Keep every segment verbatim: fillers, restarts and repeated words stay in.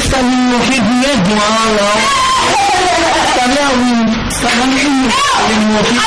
Sani mo fi gun ẹdun ara la. Sani awi, sani mo fi.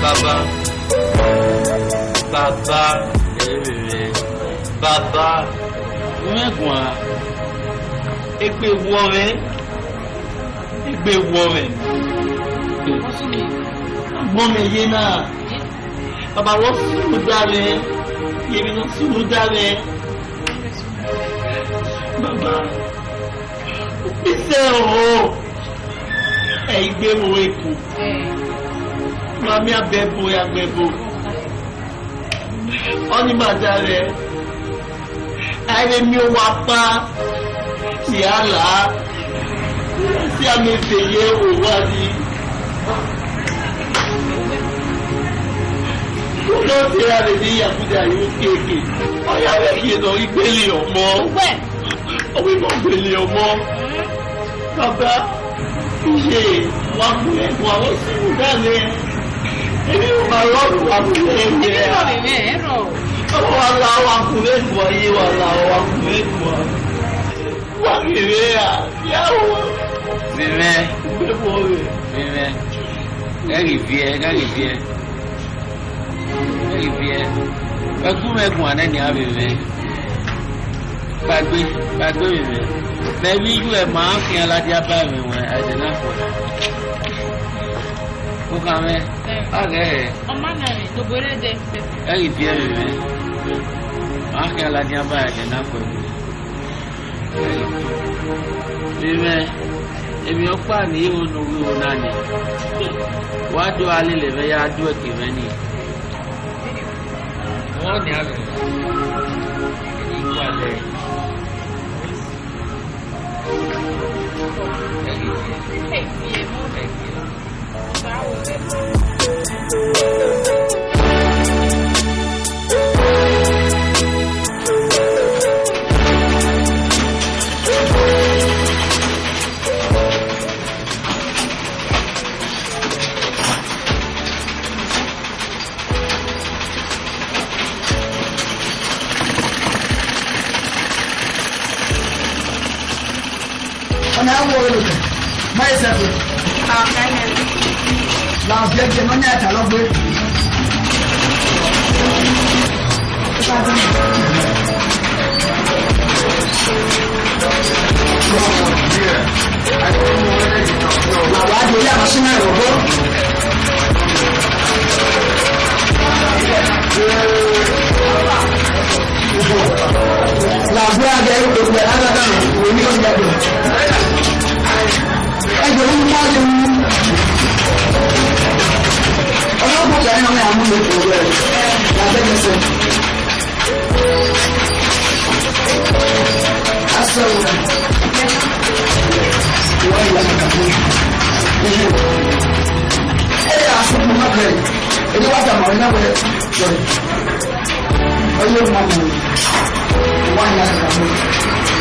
Baba, Baba, ẹrẹvbirhẹn, Baba, u mwẹ guan, egbe wọọ mwẹ, egbe wọọ mwẹ. Agbọn mwẹ ye na, Baba, vbe ọ sunu da mwẹ, ye emwi ne ọ sunu da mwẹ. Baba, isẹ ọhọ, ẹ i gbe vbe eko. Ma miẹn abẹbo ya gbẹbo. Ọni ma da rẹ, a i vbe miẹn owa ọkpa, si a la, si a miẹn ebe ye owa ni. Ulo te ra vbe ne Yakuda ye okiekie, ọ ya vbe khian ne ọ ghi gbele ọmọ. Uwẹ. Ọ wẹ ne ọ gbele ọmọ. Baba, iye, wa mu ẹguae, wa si mu da nẹ. Emwi ne uwa rọ, wa mu ẹguae. Emwi ne ọ rre mwẹ, ẹ rrọọ. Ọ wa la, wa mu ẹguae, iye wa la, wa mu ẹguae. Wa ghi vbe ra, ya o. Vbe mwẹ. Vbe mwẹ. Ghẹ ghi viẹ, ghẹ ghi viẹ. Ghẹ ghi viẹ. Wẹ gu mwẹ guan nẹ nian vbe mwẹ. Kpaegbe, kpaegbe vbe mwẹ. Mẹ vbe iye uẹ ma khian ladian ba ẹmwẹ wẹ ẹdẹ na khuẹ. Okhan mwẹ, a ghẹ hẹ. Ọ ma na mwẹ, do bo re dẹ. Ghẹ ghi viẹ vbe mwẹ. Ma khian ladian ba ẹdẹ na khuẹ. Vbe mwẹ, emwi ọkpa ne I ho ne u ghi ho na nii, wa do gha lele mwẹ ya do ẹki mwẹ nii. Ọmọ nian vbe I gualọ ẹre. Ọna ẹvbo ọre notẹ, ma ye sẹ fo. Na viẹ viẹ ne ọ yan ẹta lọgbe. Wa do ya machine rẹ ọgbọ. La gbe agẹ, la gbe agẹ, omi ọjà gbẹ. Ẹgbẹ̀rún márùn-ún. Ọlọ́gbọ̀n kan náà ni àwọn olùkọ́ rẹ̀ lábẹ́ ẹsẹ̀. Asọ̀rọ̀. Wọ́n yà á kàwé. Ẹ yà á fún mi má bẹ̀rẹ̀. Èmi wá sàmọ̀ ẹ̀ náà bẹ̀rẹ̀. Sorry. Oye, mami. Why not?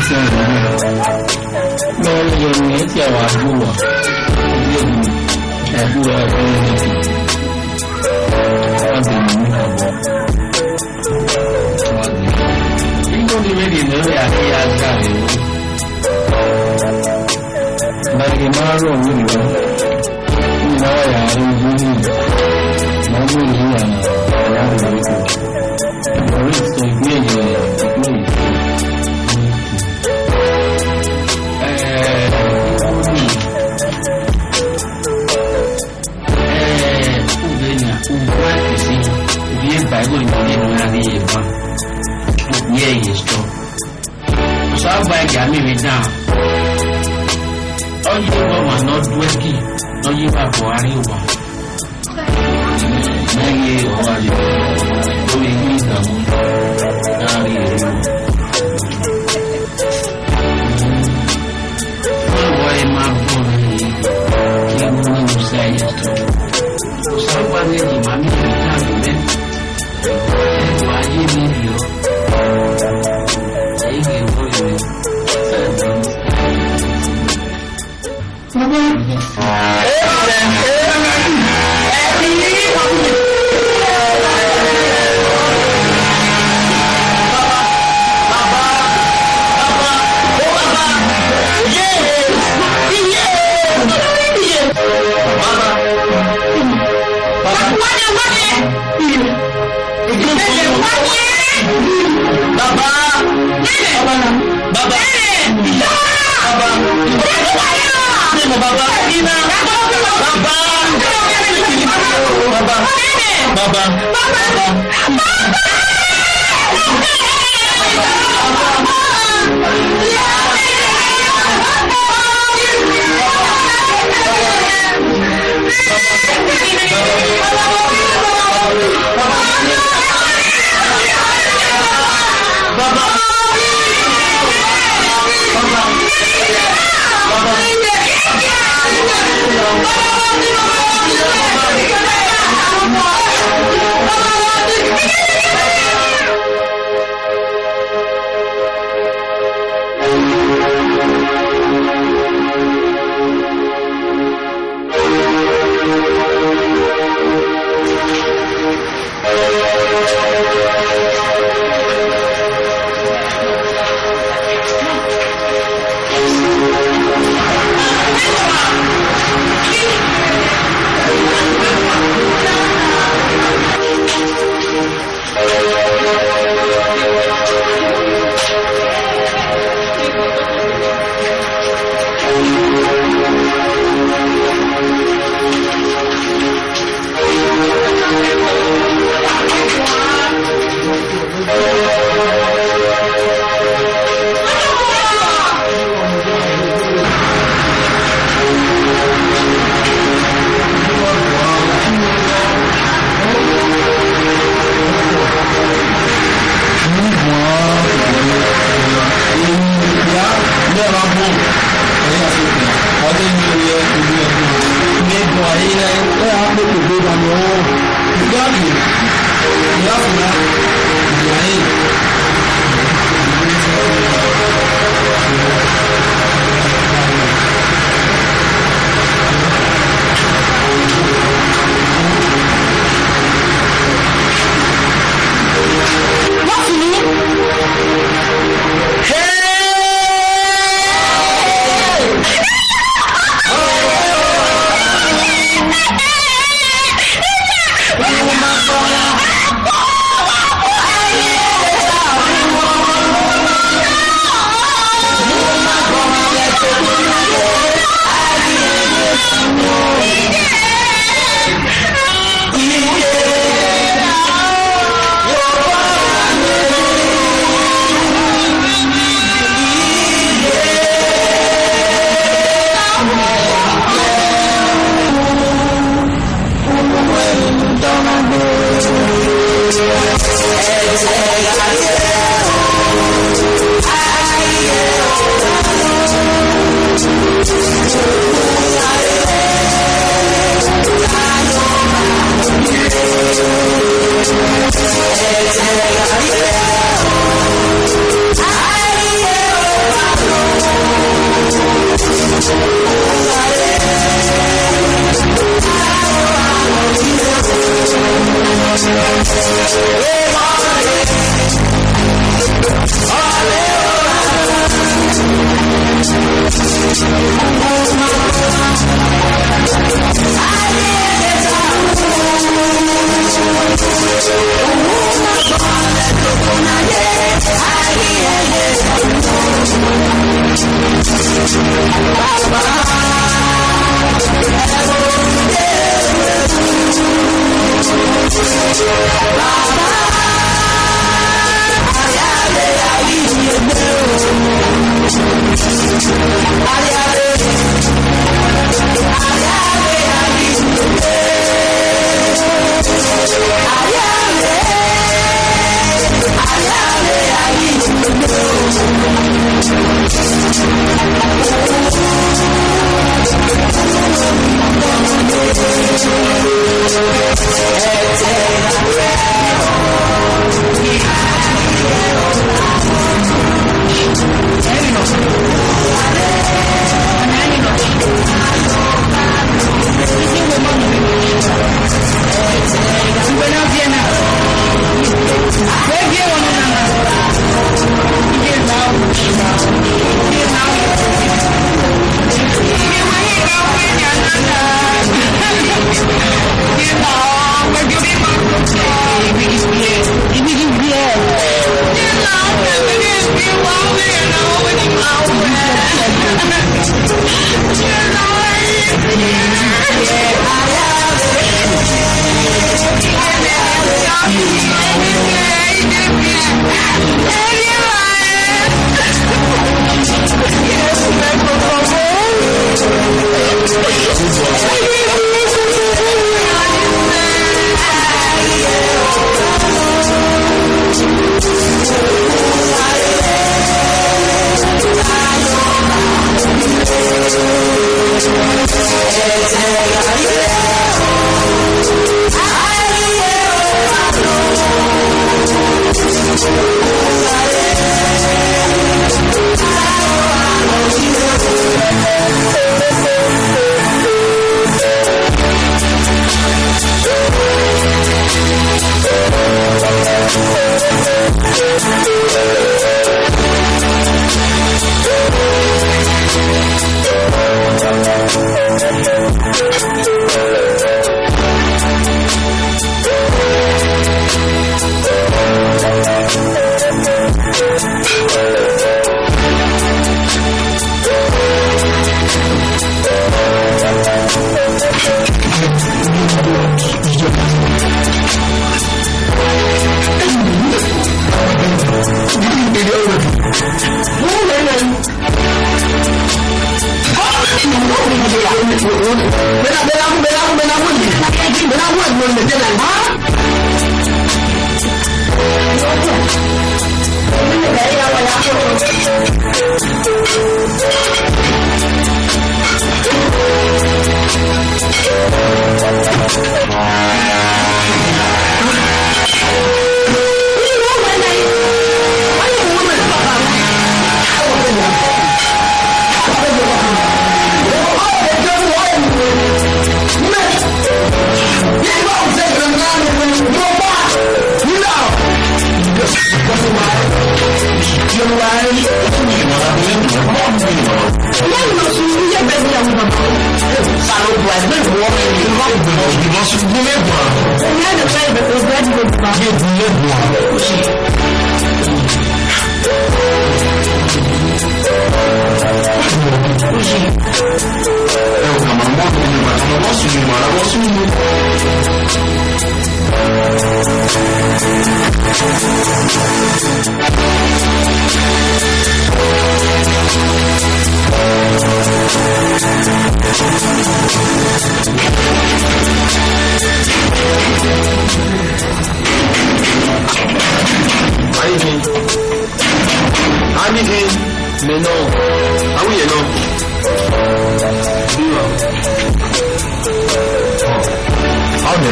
Mẹ, mẹ, mẹ, wa gbe uwa. Ẹgbẹe uwa, ẹgbẹe uwa, ẹgbẹe uwa. Wa gbe uwa, ẹgbẹe uwa. Igho ni vbe rhie nẹ, ọ ya gha gha vbe ru. Ma ghi ma rrọọ vberriọ. Ina wa ya ru vbene ma mu ru ya na, ya ru vbe ko. Ọre sẹ egbe ye, egbe ye. Eh, oni. Eh, uvbenia, uwa esi, uvie Baibol ni vbe ne a rhie eva. Uvie ye sọ. Osanobua gia miẹn emwi dan. Ọ ye ọmwa ne ọ du ẹki, ne ọ ye evba bọ a rrie owa. Mẹ ye ọmwa ye, do vbe ghi damu, ne a rrie owa. Wẹ wẹ ma bọ rre, ke ru ne Osa ye tọ. Osanobua ne emwi ma miẹn emwi dan vbe mẹ. Baba! Baba! Baba! Baba! Baba! Baba! Baba! Baba! Amide. Amide. Mẹ nọ. Awẹ nọ. Ọnẹ.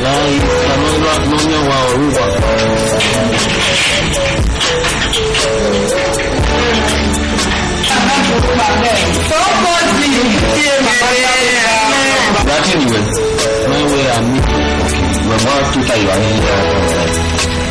La Isla nọ, nọ, nọ, nọ, wa, wa. That anyway. When we are meeting, we want to tell you, I mean, uh,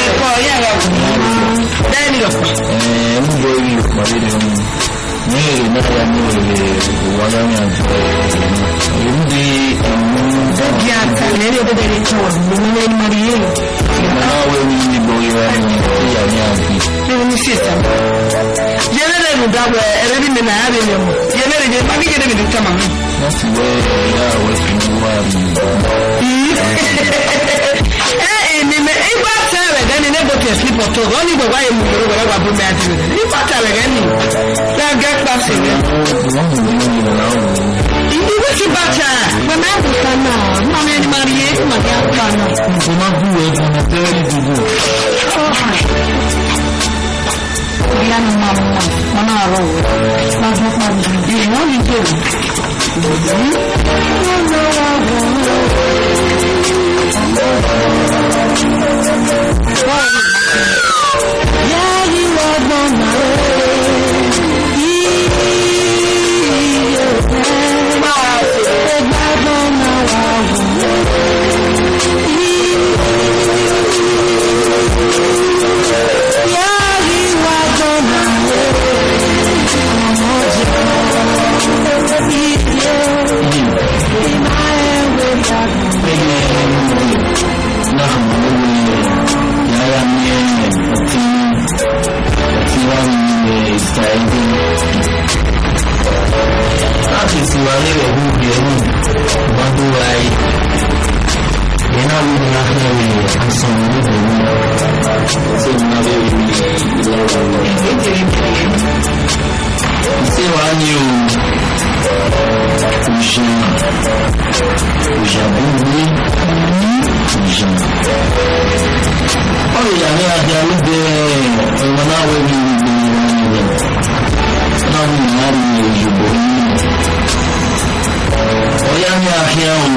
Ẹkọ ya gha wẹ. Dẹ ni rọ. Eh, mu bo yi ma de ni. Ni na ya ni wa ya ni. Emu di, emu. Ẹgi ata, ne ẹre bẹbẹ ne tọ, ne ẹre ma rhie. Na wẹ ni ni bo yi wa ni, ya ni abi. Ne ni si sa. Yẹrẹ rẹ rhunmwuda wẹ, ẹre ni mẹ na ya rhie mẹ mu. Yẹrẹ rẹ, ma ghi yẹrẹ mẹ ne tama mẹ. That's where ya wẹ fi wa ni. Eh, eh, ni mẹ, ibata rẹ, then ni ne go to sleep on top. Ọni gbọgba ye mu yoro, gbọgba bu mẹ adi. Ibata rẹ, then ni. La ga kpa se rẹ. Ibi wo ti bata? Mama bu kana, mama ni Marie, ma ga kpa na. Ko ma bu e, ko ma tell you. Oya ni ma ma, ma na rọ wẹ. Ma gbọ pa mi. Ìwọ ni jẹ. Ise wa ni o, ojan, ojan bun ni, ojan. Ọ ya ne a dia lu de, ọmọ na wẹ ni, na wẹ ni a ri ye oyibo ni. Ọ ya ne a khian o.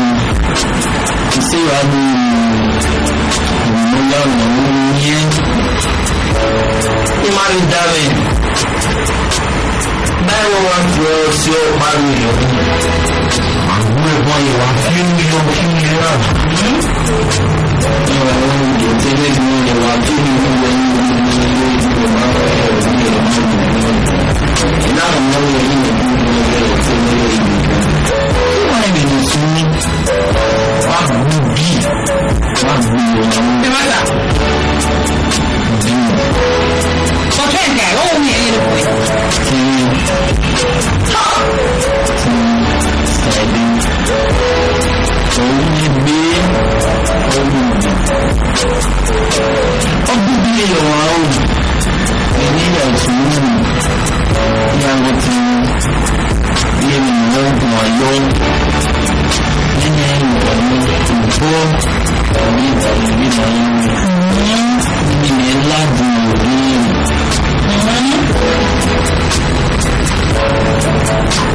Ise ra ni, ne ọ ya nọ, ne ọ ru ye. I ma rhie da mwẹ. Ba ẹmwẹ wa fi ọ si ọkpa rriọ. Ma gu ẹbọ ye wa fi unu yọ, fi unu yọ ra. Ẹ wa wẹ ne u do te lele ne wa fi unu yọ. Ẹ ma ta. Bi. Ọtẹn ga, ọ wo mi ẹyẹ lẹkọọ. Ti. Ti. Ẹbi. Òun ni gbé. Òun ni. Ọ bí bí ẹyọ wa o. Ẹni ya ìṣòro mi. Ìyàwó ti. Iye ne I mwẹ gun ayọ, nene ọmọ obọ, ọmọ iba ne I na ru, nene I la gun ori.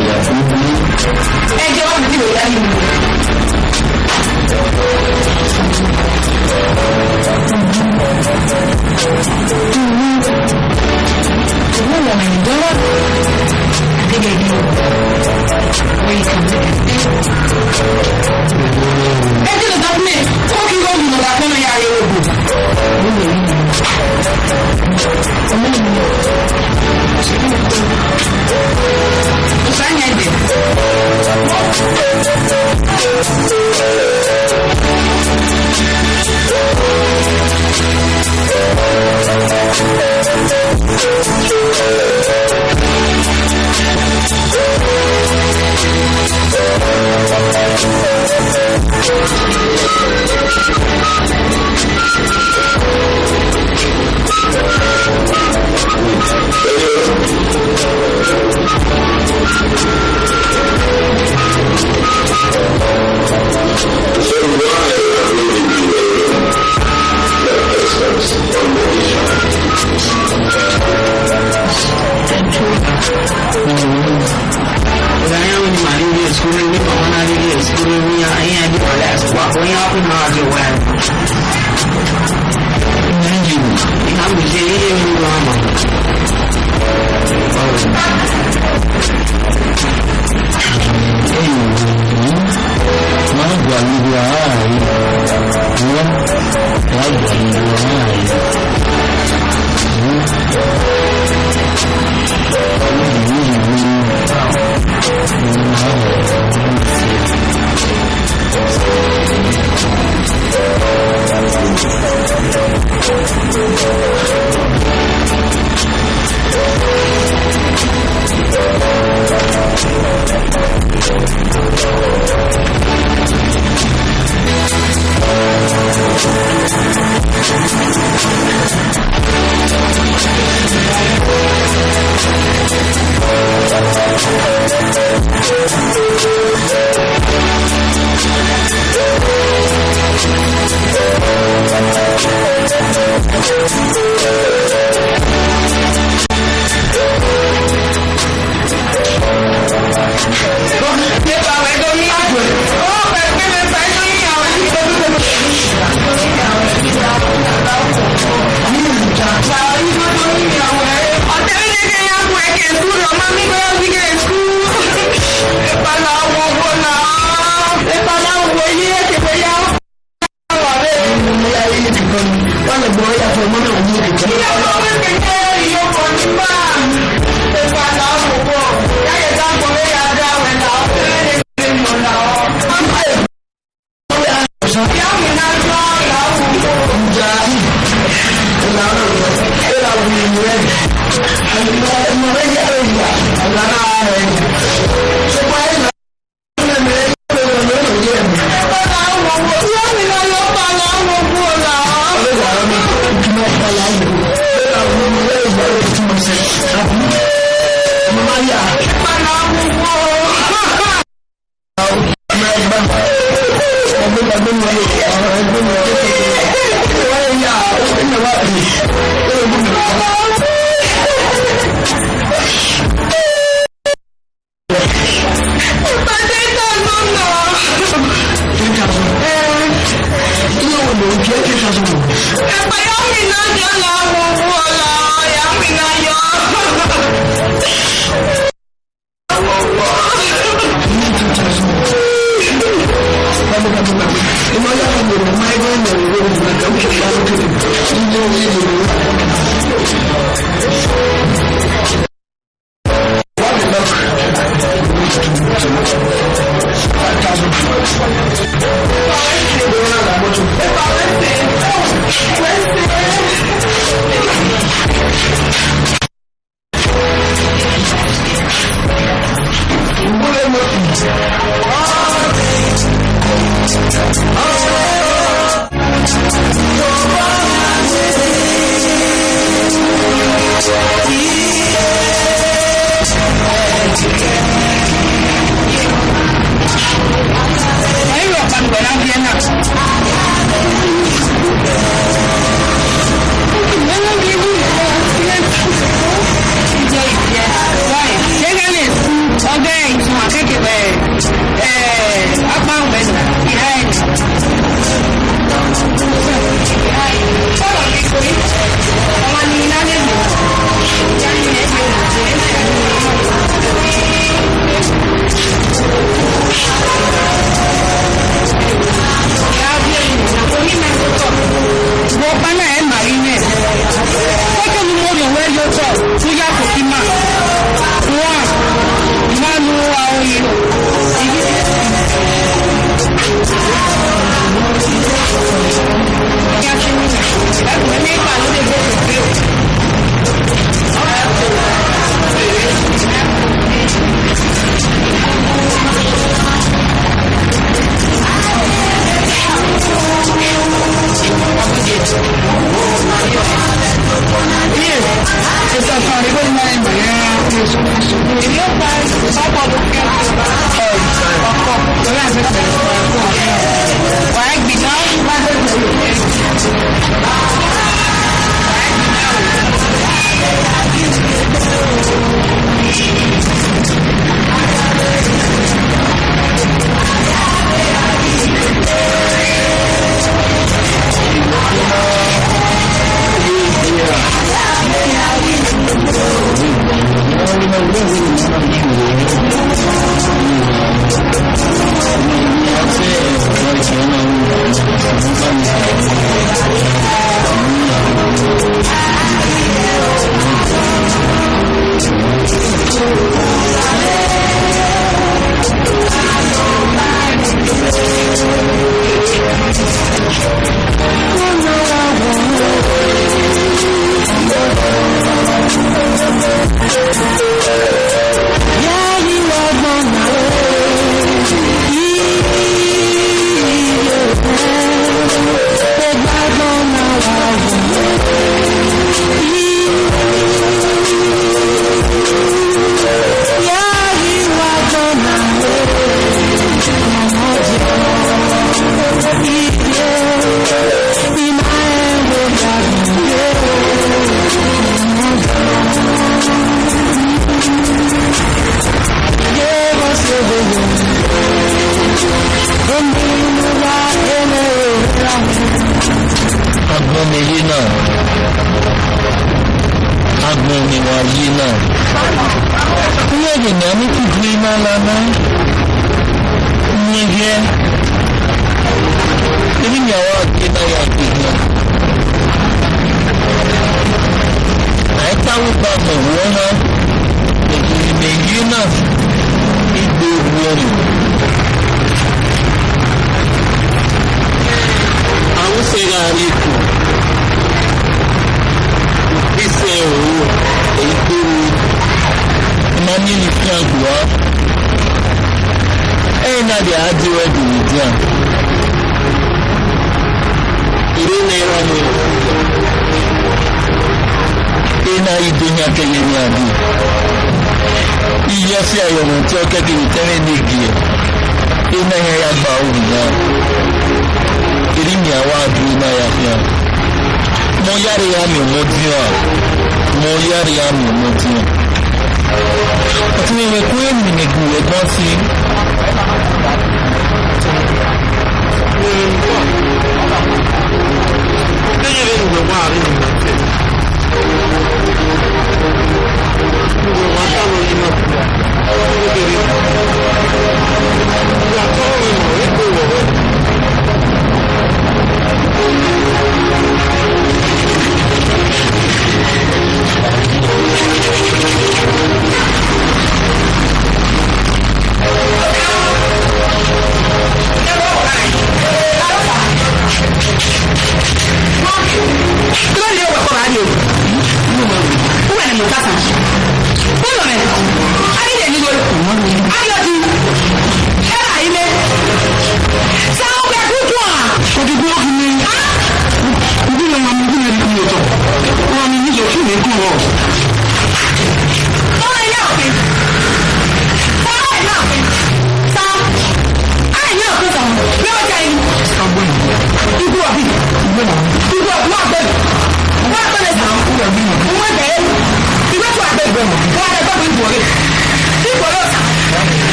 Iya fun mi. Ẹ jẹ́ wá mi kí ló dá yìí. Vbe ọkpa na ẹ ma ghi mwẹ. Kọkọ ne u mu orhiọn ruẹ ye otọ, ne u ya koko ima. Uan, ima ne u wa ro yi. Agbọn ne ye na, agbọn ne wa ye na, u wẹ vbe ne a miẹn ikigue na la na, miẹn ghẹ, emwi ne a wa gie na ya gie na. A i ta wẹ gba mẹ vbe ọna, imẹ ye na, igbe vbe ọna. Awẹ sẹ gha rrie ku, isẹ oro, igbe vbe Iran gbua, ẹre na dia a die ruẹ do vbe edian. Ire ne erha mu, ena i do yan kẹyẹ ne a di. Iye ọse ayọ mwẹ otọ kẹkẹ vbe tẹmwẹ ne gie, ena iran ya gba ru na. Ere imian wa du ena ya khian. Mẹ ọ ya rre ya miẹn ọmọdiọn a, mẹ ọ ya rre ya miẹn ọmọdiọn. Ọtẹn mwẹ, wẹ ku eni ne gu ẹgbọn si.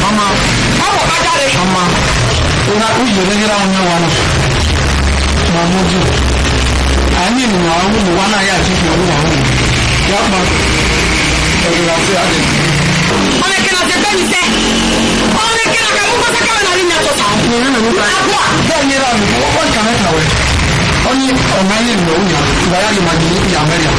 Mama, ọmọ, ọmọ, una, u yere ghe ra ọmọ wa na. Ma mu di. A ni enu wa wu wa na ya ti fi wu wa wu. Ya pa. Ẹ̀rọ la fi ade. Ọnẹ kẹna se bẹni sẹ. Ọnẹ kẹna ka mu kọsa ka na ri na tota. Ni na na mu ka. Akwa. Bẹẹ ni ra mi, o ka na ka wẹ. Ọni ọna ye nọ ya, ìwà ya ye ma di ya mẹ ya.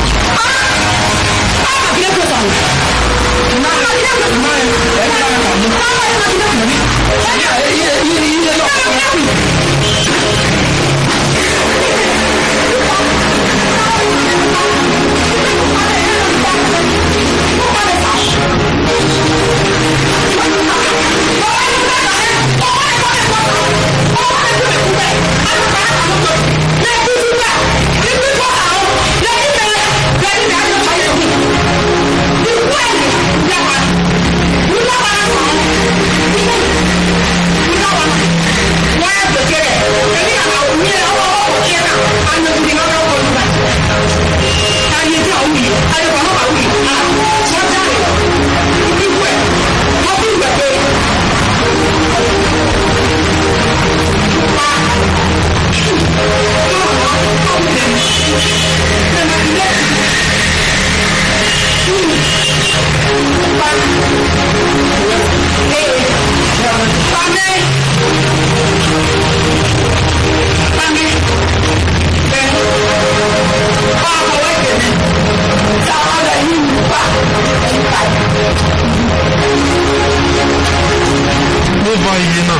Vbe uva iye na,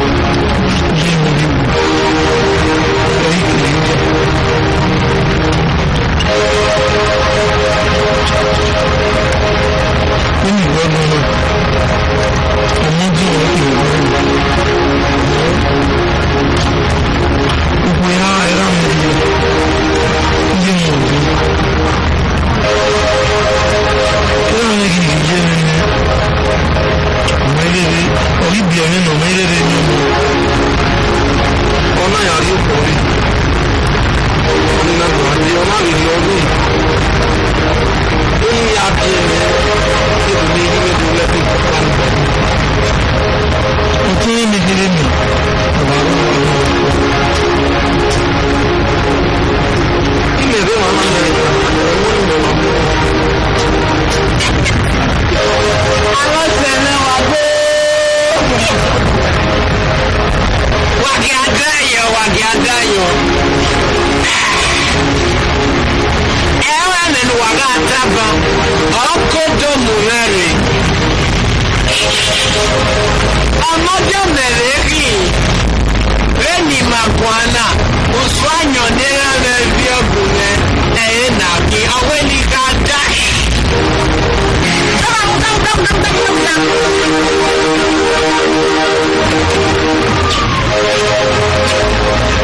iye ne ọ rhie uwu, ẹ i kere. Vbene I wẹẹ nọ na, ọmọ ọdiọn ọre ọ kere. Ugbẹn erha, erha mwẹ rhie, iye mwẹ rhie. Erha mwẹ ghi rhie iye mwẹ nẹ, ọ ma i rere, ọ ghi biẹ mwẹ ne ọ ma i rere nọ. Ọ na ya rhie okhuo rre. Ọni na gua dee, ọ na rhie rhie ọghe. Eni ya biẹ mwẹ, ebu ne I ghi vbe do lẹ ẹfe kọkpa ni. Ọtẹn mwẹ, Wa yọn ne erha mwẹ viọ gu mwẹ, ẹ i re na ghi, ọ wẹ ne I gha dae.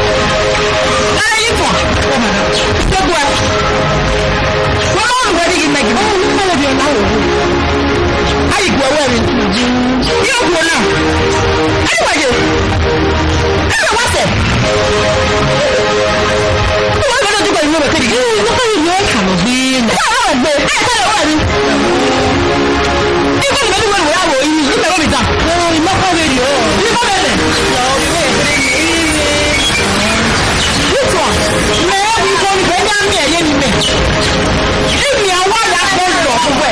Dale, yi fua. Tobua. Wa ma wẹ ni ghi mẹ gidi. Ayi gu ẹwẹ rre. Ye okhuo na. Ẹi wa ye. Ẹi wa sẹ. Uwa ma do dugbe inu rẹ kedi. Ee, no kedi ye ka no gbe na. Uwa ma gbe. Ẹi tẹlẹ uwa ni. Igho ni mẹ ni wẹ wẹ aro yi. Imẹ wẹ mi ta. Ee, ima kọ vbe rriọ. Ima vbe lẹ. This one, mẹ vbe igho ni vbe ya miẹn ye ni mẹ. Ivbi a wa ya kpọ lọ fun wẹ.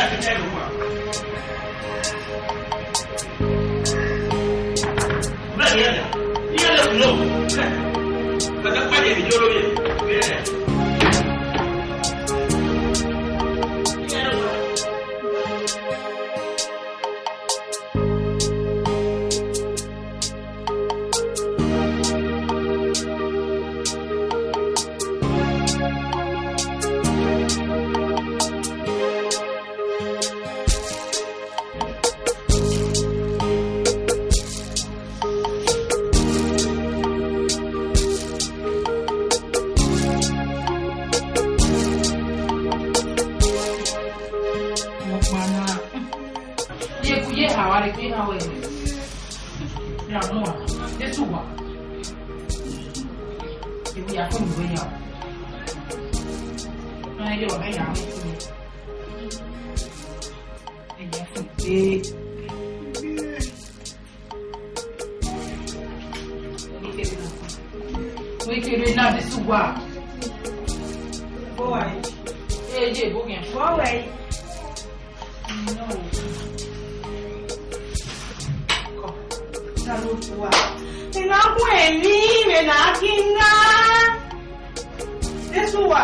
Ọkpa na. Ye ku ye ha wa re ke ha wẹ. Ya mu a. Jesu wa. Ewu ya ko nugbe ya. Na ye ọmọ ya. Ẹyẹ fun pe. Wẹ kere na Jesu wa. Bọ wa yi. Ee, ye bo gẹn. Bọ wa yi. No. Kọ. Ta ló fún wa? Ẹ na kún ẹ̀mí, ẹ na kí n ná. Jesu wa.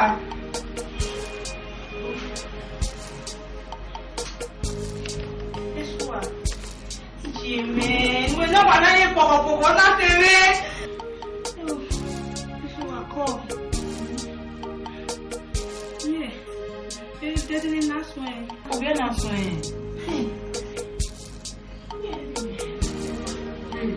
Jesu wa. Jimmy, wẹ na wa na ye kpọkọkpọkọ na te vbe. Jesu wa kọ. Yeah. Ẹ dẹdẹ na suẹn. Ovbi na suẹn. Hmm.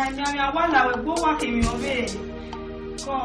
Emianmwẹ wa la wẹ gbe owa kevbe ọvbehe. Kọ.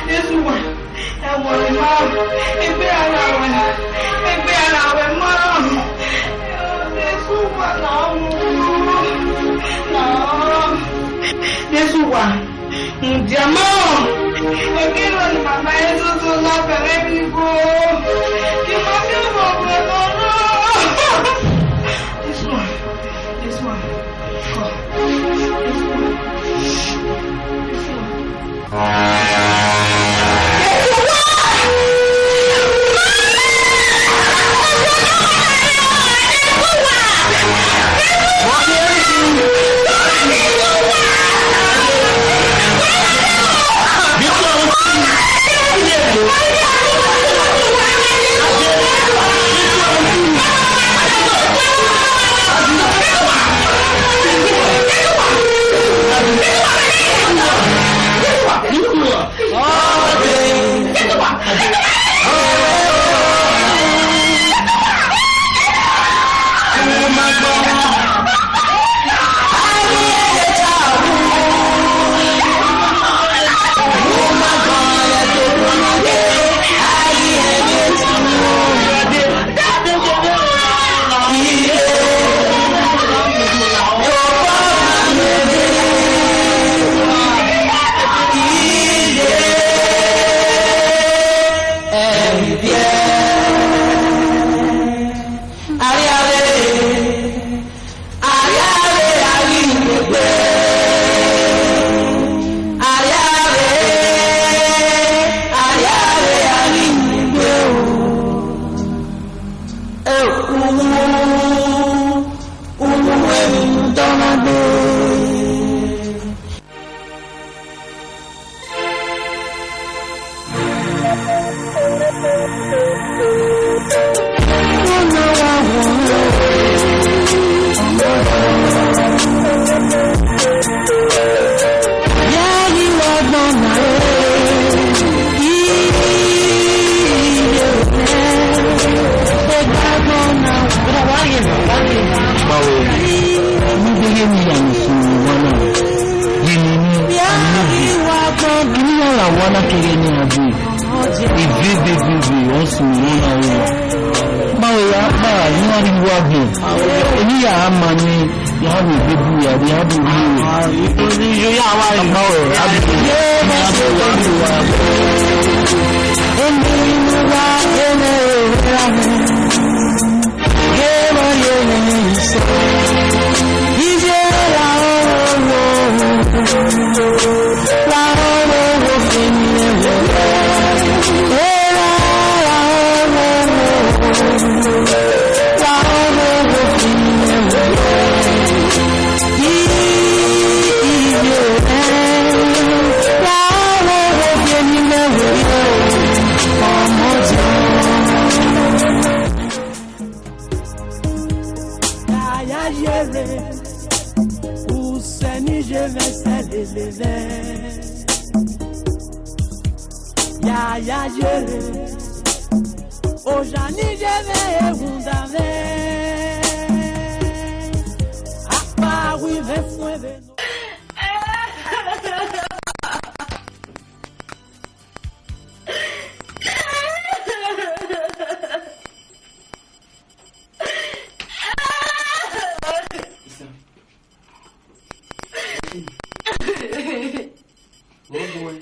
Jesu wa, ẹ wọrọ ima, egbe ara wẹ, egbe ara wẹ ma. Jesu wa, la mu, la. Jesu wa, mudia ma. Egbe rọ ni mama Jesu so la fẹrẹ mi go. Kí ma fi ọmọ rẹ lọ rọ. Jesu wa, Jesu wa. Bawe, ne I deghẹ ne iran ni sunu owa na, ye ne emwi, a ni na gbe. Eni iran ra owa na keghe ne iran gbe. Ivie, ivie, ivie, ivie, ọ sunu owa na ru. Bawe ya, ba, ne iran rhie uwu agbọn. Eni ya ma ni, ya vbe egbe bu ya, ya vbe egbe bu ya. Bawe, a bi, a bi, a bi. Yaya yere, usẹ ni ye mwẹ sẹ lele mwẹ. Yaya yere, oya ni ye mwẹ rhunmwuda mwẹ. Akpawẹ mwẹ fuẹn vbe nọ. Wẹ gu ẹn.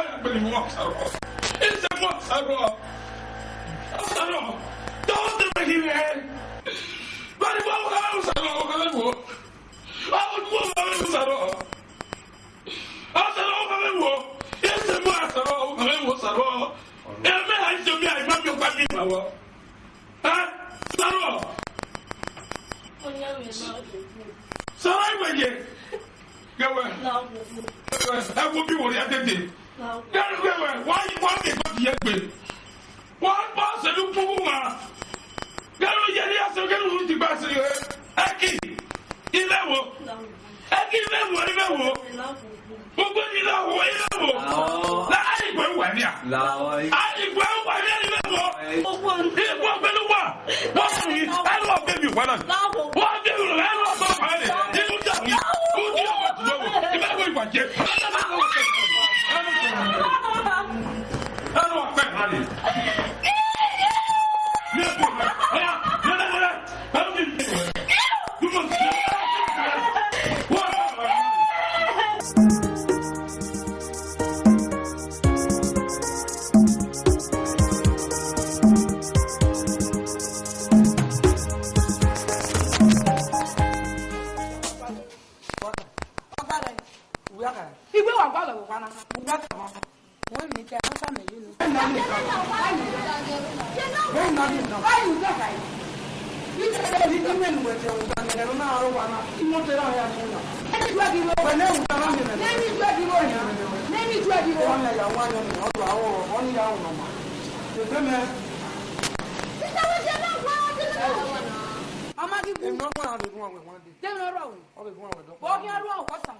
Ọ ya gbele mu Osanobua. Ise mu Osanobua. Osanobua. Tọ te me ghi rẹ. Bani wa wa Osanobua, wa wa wo. Wa wa wo Osanobua. Osanobua, wa wa wo. Ise mu Osanobua, wa wa wo Osanobua. Ẹ mẹ ha ise mi a, ima mi ọkpa mi ma wọ. Ẹ, Osanobua. Osanobua iwẹ ye. Gẹwẹ. Gẹwẹ, ẹ wo bi wo rhia dede. Gẹwẹ, gẹwẹ, wa yi, wa ke God ye gbe. Wa kpa sẹ ni ukpughu ma. Gẹwẹ, ye ni a sẹ, gẹwẹ, u ti gba sẹ, ẹ, ẹki. Ivẹ wo. Ẹki ivẹ wo, ivẹ wo. Gbogbo ni la wo, ivẹ wo. La ayi gbẹ wa nia. Ayi gbẹ wa nia, ivẹ wo. Ivẹ wo gbẹ ni wa. Wa sẹ ni, ẹ lọ bẹ mi wa na. Wa bẹ mi, ẹ lọ bẹ wa na. Inu da mi. U di ọmọ ti lọ wo. Ivẹ wo iwa jẹ. Ẹ lọ pẹ ma ni. Ẹ lọ pẹ. Igbe wa gua lẹ vbe owa na, u gua tama. Wẹ miẹn te a sa mẹ ye nẹ. Wẹ na ni na. Wẹ na ni na. Why you go like? Ite ni ni mẹ nu wẹ te u da nẹ na aro wa na. Imo te ra ya mu na. Let me do a give you. Wẹ ne u da na mi nẹ. Let me do a give you. Let me do a give you. Wa na ya wa yan ni, ọ do aro, ọ ni ya aro nọ ma. Ebe mẹ. Sister, we dey not go. Ama di bu. Eno wa na de gun awe one day. Dem no rọ we. Ọ vbe gun awe dọ. Bọ ghi aro wa sa.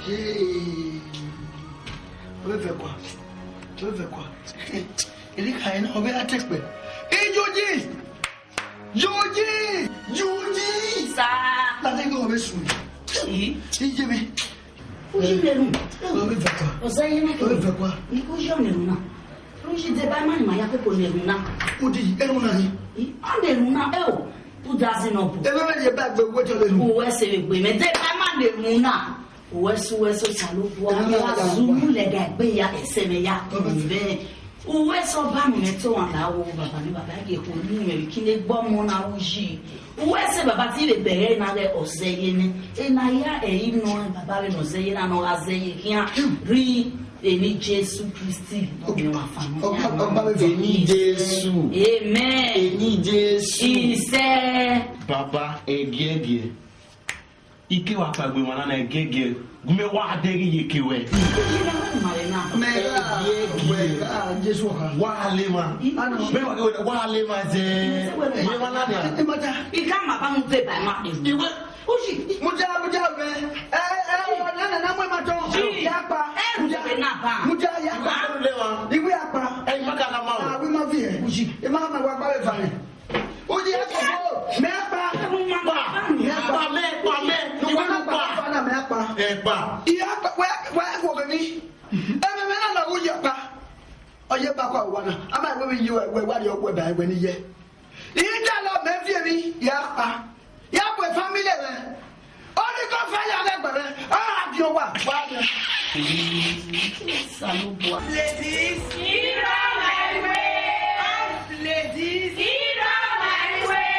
Hey, ovẹvẹkua, ovẹvẹkua. Erika ẹna ọvbe a te kpẹ. Iyoyi, yoyi, yoyi. Sa. Lade ghe ọvbe su. Ii. Iye mi. Uyi nẹrun. Ovẹvẹkua. Ọzọ ye na ke. Ovẹvẹkua. Ni uyi ọ nẹrun na. Uyi deba ima ni ma ya koko nẹrun na. Udi, erun na ni. Ii, ọ nẹrun na, ẹ o. Udazi nọ bu. Ebe mẹ ye ba gbe wẹtọ le nu. Uwẹ sẹ vbe gbe mẹ, deba ima nẹrun na. Uwẹ sẹ, uwẹ sẹ Osanobua, Amen. Zulu lẹga egbe ya, ẹsẹ mwẹ ya. Amen. Amen. Uwẹ sẹ Ọba ne imẹ te ọmwa la wo, baba ni baba, gie khuo mu mwẹ vbe ikine gbe ọmọ na ru yi. Uwẹ sẹ baba te I vbe bẹghe na ghẹ ọ zẹ ye nẹ. Ena hia ẹ i nọ, baba vbe ne ọ zẹ ye na, ne ọ gha zẹ ye khian. Rhie eni Jesu Kristi, ne ọ miẹn ọmwa fan nọ. Ọba, ọba vbe eni Jesu. Amen. Eni Jesu. Isẹ. Baba, ẹgiẹgiẹ. I ke wa kpaegbe emwa na na ẹgiẹgiẹ, gu mẹ wa dẹghe iyeke ruẹ. Mẹ gha, wẹ gha, Jesu ọkha. Wa le emwa. Mẹ wa, wa le emwa zẹ. Mẹ emwa na nia. Ẹ ma ta. I ka ma ba mu deba ima. Iwe. Uyi. Mudia, mudia, wẹ. Ẹ, ẹ, ẹ, na, na, na, mu emwa tọn. Ji. Ya kpa. Ẹ, mudia. Ẹ na ba. Mudia, ya kpa. Iwe le emwa. Iwe ya kpa. Ẹ, ima ka na ma o. Ah, wi ma viẹ. Uyi. Ima ma wa gba vbe eva nẹ. Uyi, ẹ koko, mẹ kpa. Kpa, kpa mẹ, kpa mẹ, iwe lu kpa. Ẹ kpa. Iya kpa, wẹ, wẹ, wẹ ghe ni. Ẹmwẹ mwẹ na na wu ye kpa. Ọ ye ba kua wa na. A ma wẹ vbe iye wẹ, wẹ wa rrie ọgua ba wẹ ni ye. I da lọ mẹ viẹ emwi, ya kpa. Ya kue family mwẹ. Holy Ghost fire lẹgbẹ mwẹ, a ra die owa, wa rrie. Osanobua. Ladies, here are my way. Ladies, here are my way.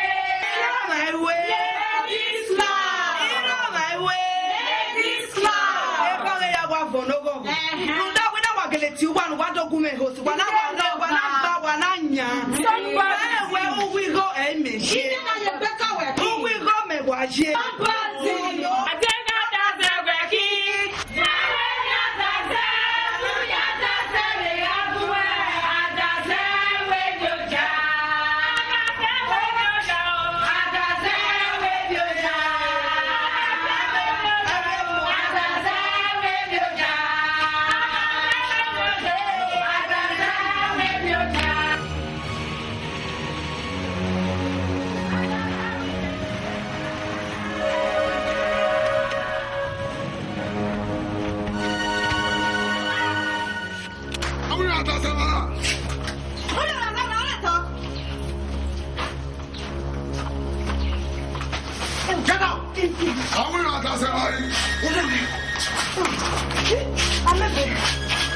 Here are my way. Ladies, ma. Here are my way. Ladies, ma. Ẹ kọghe ya wa vọn nọghọ. Ẹhẹn. Rhunmwuda wẹ na wa gele tie uwa ne uwa do gu mwẹ host, wa na, wa na, wa na gba, wa na yan. Somebody. Ẹ wẹ uwu igho ẹ i mẹ ye. Ide na ye gbe ka wẹ ki. Uwu igho mẹ wa ye. Somebody. Get out! Àwọn èèyàn àtàṣe wáyé. Amebe.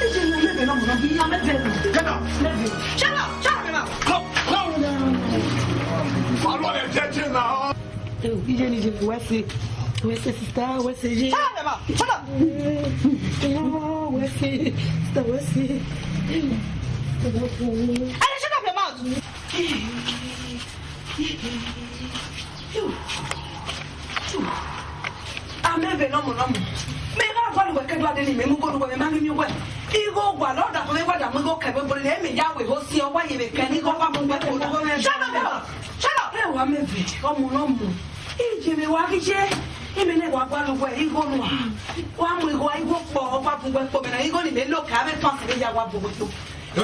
Ije ni amebe na muna bi amebe. Get out! Amebe. Shut up! Shut up, Emma! Come, come! Follow the judge now. Ije ni je wẹ se, wẹ se sister, wẹ se ye. Shut up, Emma! Shut up! Wẹ se sister, wẹ se. Hey, shut up your mouth! Amebe nọmọ nọmọ. Mẹ gha gualọ uwẹ ke do ade ne imẹ mu igho ne uwẹ, mẹ ma ghi miẹn uwẹ. Igho wa lọ da fo vbe wa da mu igho kẹ vbe obọ ne mẹ ya wẹ ho si ọ wa ye vbe kẹ ne igho wa mu uwẹ ko. Shut up, shut up, shut up. Ẹ wa Amebe, ọmọ nọmọ. Ije mẹ wa ghi ye. Imẹ ne wa gualọ uwẹ igho nua. Wa mu igho, igho kpọ, wa bu uwẹ kpo, mẹ na igho ni mẹ lo kẹ avbe fans ne ya wa bu uwẹ kpo. Hey,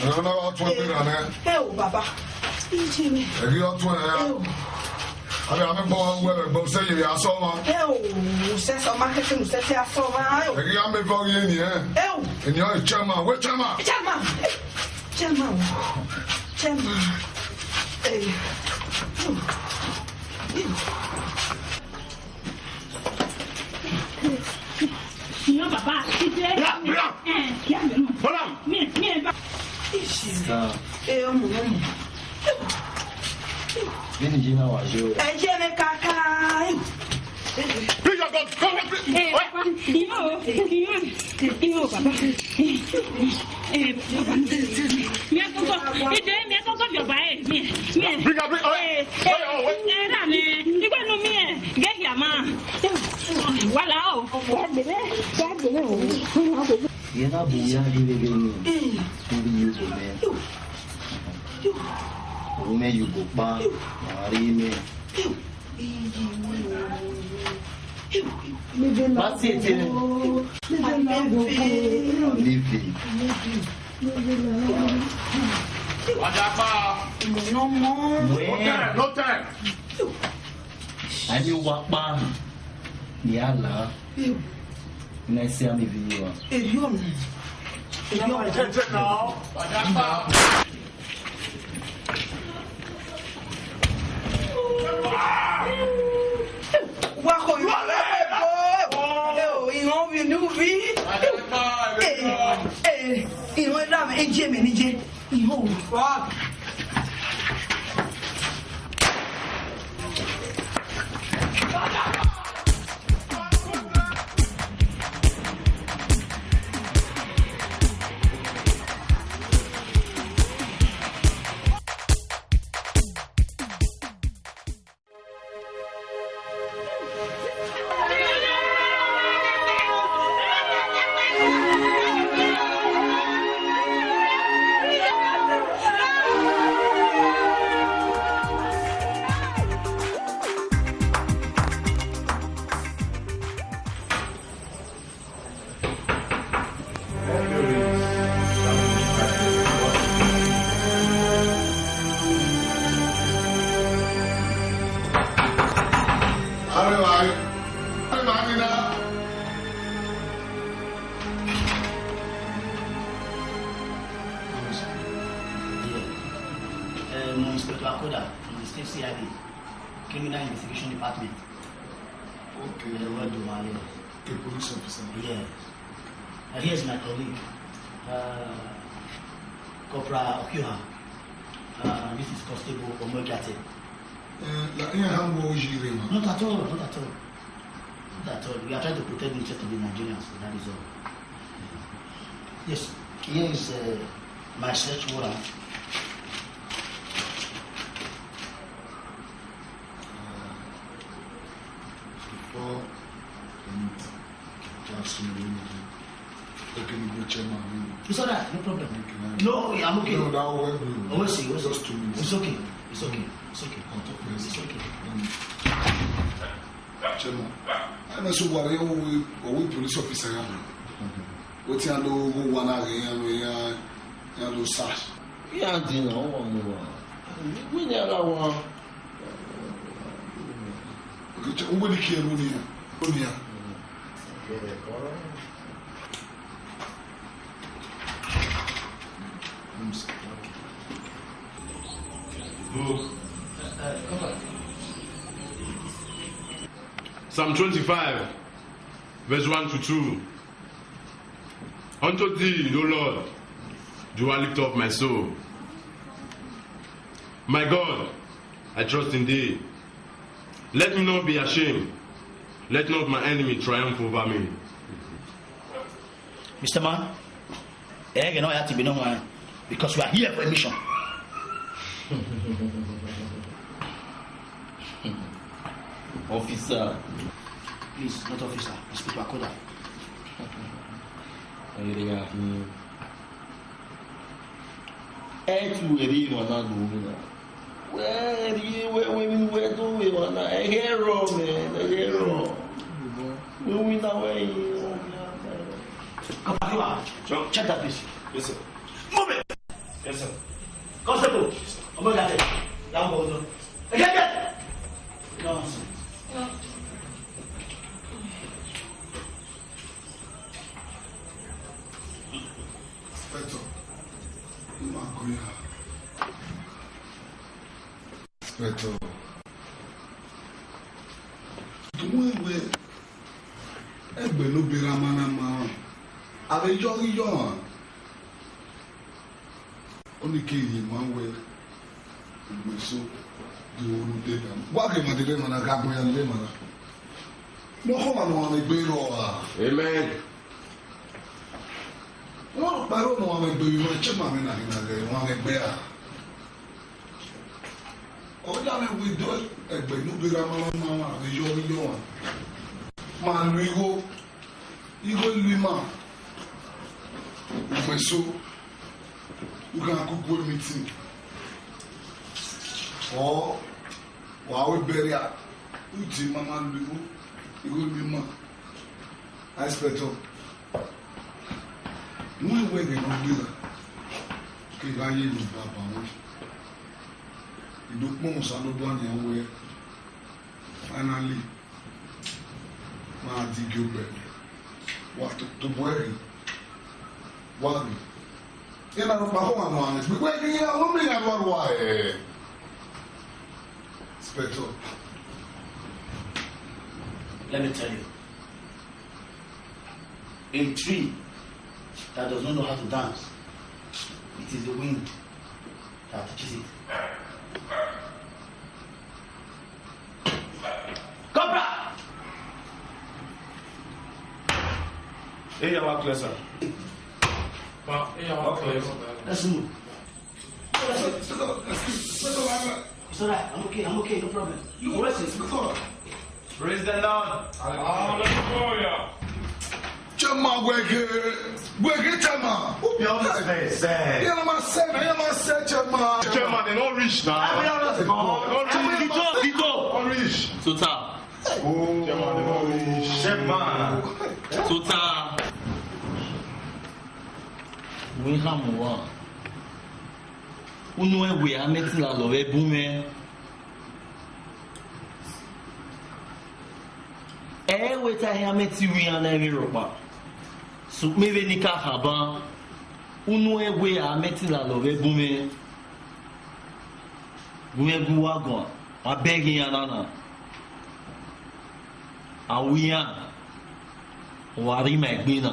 ọ̀nà wa tún ẹgbẹ́ rà nẹ. Ẹ o, baba. Ije mi. Ẹ̀rí ọ̀tún ẹ̀ ya. Ẹ o. Àbí àmì bọ́ wẹ̀ bẹ̀ bọ́ sẹ́yìn yà sọ ma. Ẹ o, sẹ́ sọ ma kẹ́kẹ́ mu sẹ́ sẹ́ sọ ma. Ẹ o. Ẹ̀rí àmì bọ́ yé ni ẹ. Ẹ o. Ènìyàn chairman, wé chairman. Chairman. Chairman. Chairman. Ìyá bàbá, ìdè. Bra, bra. Ẹ, ìyá mi nù. Bọ́lá. Mi, mi ẹ bá. Sir. Ẹ, ọmọ, ọmọ. Vini je na wa je o. Ẹ jẹ́ mi kaka. Bring your gun. Come on, bring. Ẹ, ìyá o, ìyá, ìyá o, bàbá. Ẹ, bàbá. Mi ẹ kọ́kọ́, ìdè, mi ẹ kọ́kọ́ bí ọba ẹ, mi ẹ, mi ẹ. Bring her, bring her. Ẹ, ẹ, ẹ, rà mí. Ìgbà inú mi ẹ, gẹ́gẹ́ àmà. Wàhálà o. Wàá gbèrè, wàá gbèrè o. Yẹn na bu ya gẹgẹgẹ ni. Torí yóò bọ mẹ. Òun mẹ yóò bọ pa. Màá rí mẹ. Má sì ti rẹ. Leave it. Ọ̀dàpá. No time, no time. A ni wa pa ni a la. Na ẹ sẹ ami vi wa. Eri ọmọ. Eri ọmọ. Wa ko yo. Ẹ o, ìran vi ni uvi. Ẹ, ẹ, ìran da mẹ, ẹ jẹ mẹ ni jẹ. Ìran o. Um, Inspector Akoda from the State C I D, Criminal Investigation Department. Okay. Uh, well done, Wale. A police officer. Yeah. Uh, here's my colleague, uh, Corporal Okioha. Uh, this is Constable Omogate. Uh, la, yeah, how was you, Rema? Not at all, not at all. Not at all. We are trying to protect the interest of the Nigerians, so that is all. Yes, here is, uh, my search warrant. Uh, before anything, just, you know, okay, you go check my room. It's all right, no problem. Okay, no. No, I'm okay. No, that will help you. Oh, I see, I see. Just two minutes. It's okay. It's okay. It's okay. I'll talk to you. It's okay. Um, Chairman, I must say, what are you, what police officer? What you do, what one are you, you, you do search? Yeah, I didn't know what more. We never want. Okay, who will kill Munia? Munia. Psalm twenty-five, verse one to two. Unto thee, O Lord, do I lift up my soul. My God, I trust in thee. Let me not be ashamed. Let not my enemy triumph over me. Mister Man, eh, you know, I have to be no one because we are here for a mission. Officer. Please, not officer. Inspector Akoda. Ẹ tu ẹre emwa na do wẹ na. Wẹ rhie wẹ wẹ vbene wẹ do vbe emwa na, ẹghẹ rrọọ mẹ, ẹghẹ rrọọ. Wẹ winna wẹ yin. Come back here. Sure. Check that place. Yes, sir. Move it. Yes, sir. Constable, ọmọ ìyá tẹ, yà wọ ọdọ. Ẹ jẹ́ jẹ́. Nonsense. Inspector, you are going out. Ẹtọ. Tuwẹn wẹ ẹgbẹ ne obọ erha ma na ma rẹn, a vbe yọ ghi yọ rẹn. Ọnii ke rhie ma wẹ ugbẹn eso de ru ne u te da. Wa ghe emwa dede emwa na, gha gbe iran dede emwa na. Ne ọ khọmwa ne ọmwa mwẹ egbe rrọọ ra? Amen. Ọmwa ọkpa ẹre ne ọmwa mwẹ egbe vbe emwa, chairman mwẹ na ghi na ghẹ ọmwa mwẹ egbe ra? Ọ ya mwẹ wẹ do ẹgbẹ ne obọ erha ma na ma, ma vbe yọ ghi yọ rẹn. Ma lu igho, igho lu ima, ugbẹn eso, u gha kuku meeting. Ọ, wa ru burial, u tie ima, ma lu igho, igho lu ima. Inspector, wẹ wẹ ẹghẹ ne ọ gberra, ke gha ye ne baba wẹ. I do kpọnmwẹ Osanobua nian wẹ, finally, ma di gie ugbẹn. Wa to, tobọ ẹre, wa ghe. Ena rhọkpa khọmwa nọ, a gbe wẹ ghi ya, ọ mẹ ya rua rua, eh. Inspector. Let me tell you. A tree that does not know how to dance, it is the wind that teaches it. Corporal! Hey, you are clear, sir. Let's move. It's all right. I'm okay. I'm okay. No problem. Arrest him. Praise the Lord. Hallelujah. Chairman, wege, wege chairman. Who be all this face? Hey. Yeah, man, say, yeah, man, say, chairman. Chairman, they no reach now. I be honest, God. They no reach. Tito, Tito. No reach. Total. Oh, chairman, they no reach. Chairman. Total. Wẹ khama uwa. Unu ẹwe a mẹ te lalọ vbe bun mwẹ. Ẹ i wẹ te a hia mẹ te ru iran na ẹmwẹ rhọkpa. Sokpan vbene I ka kha ban, unu ẹwe a mẹ te lalọ vbe bun mwẹ. Gu mwẹ gu uwa guan, wa bẹghe iran na na. A ru iran, wa rre ima egbe na.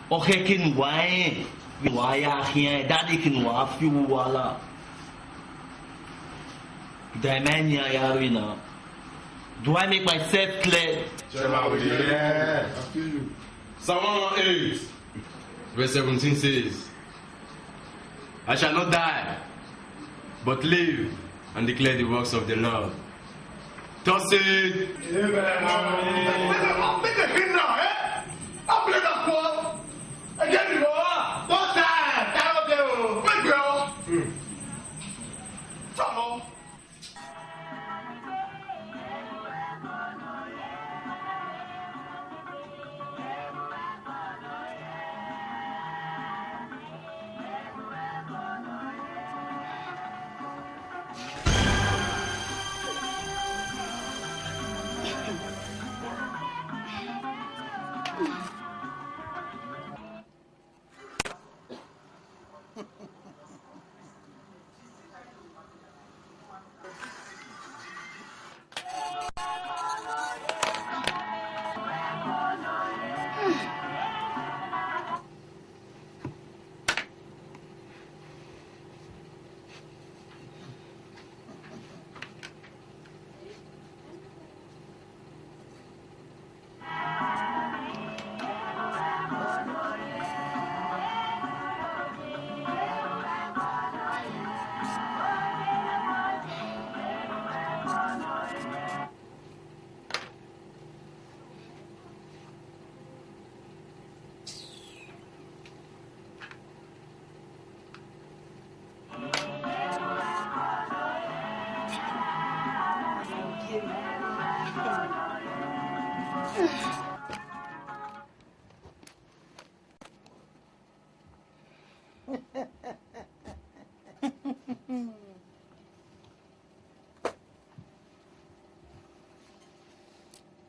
Ọ khẹke ne uwa rẹn, vbe uwa ya khian, da deke ne uwa fi owa la. Da ima nian ya rre na. Do I make myself clear? Chairman, we dey hear. Psalm one one eight, verse seventeen says, "I shall not die, but live and declare the works of the Lord." Thus said. Amen. Make the king now, eh? I play that call. Again, you are. Don't die. Die, okay, oh. Make me, oh. Hmm. Come on.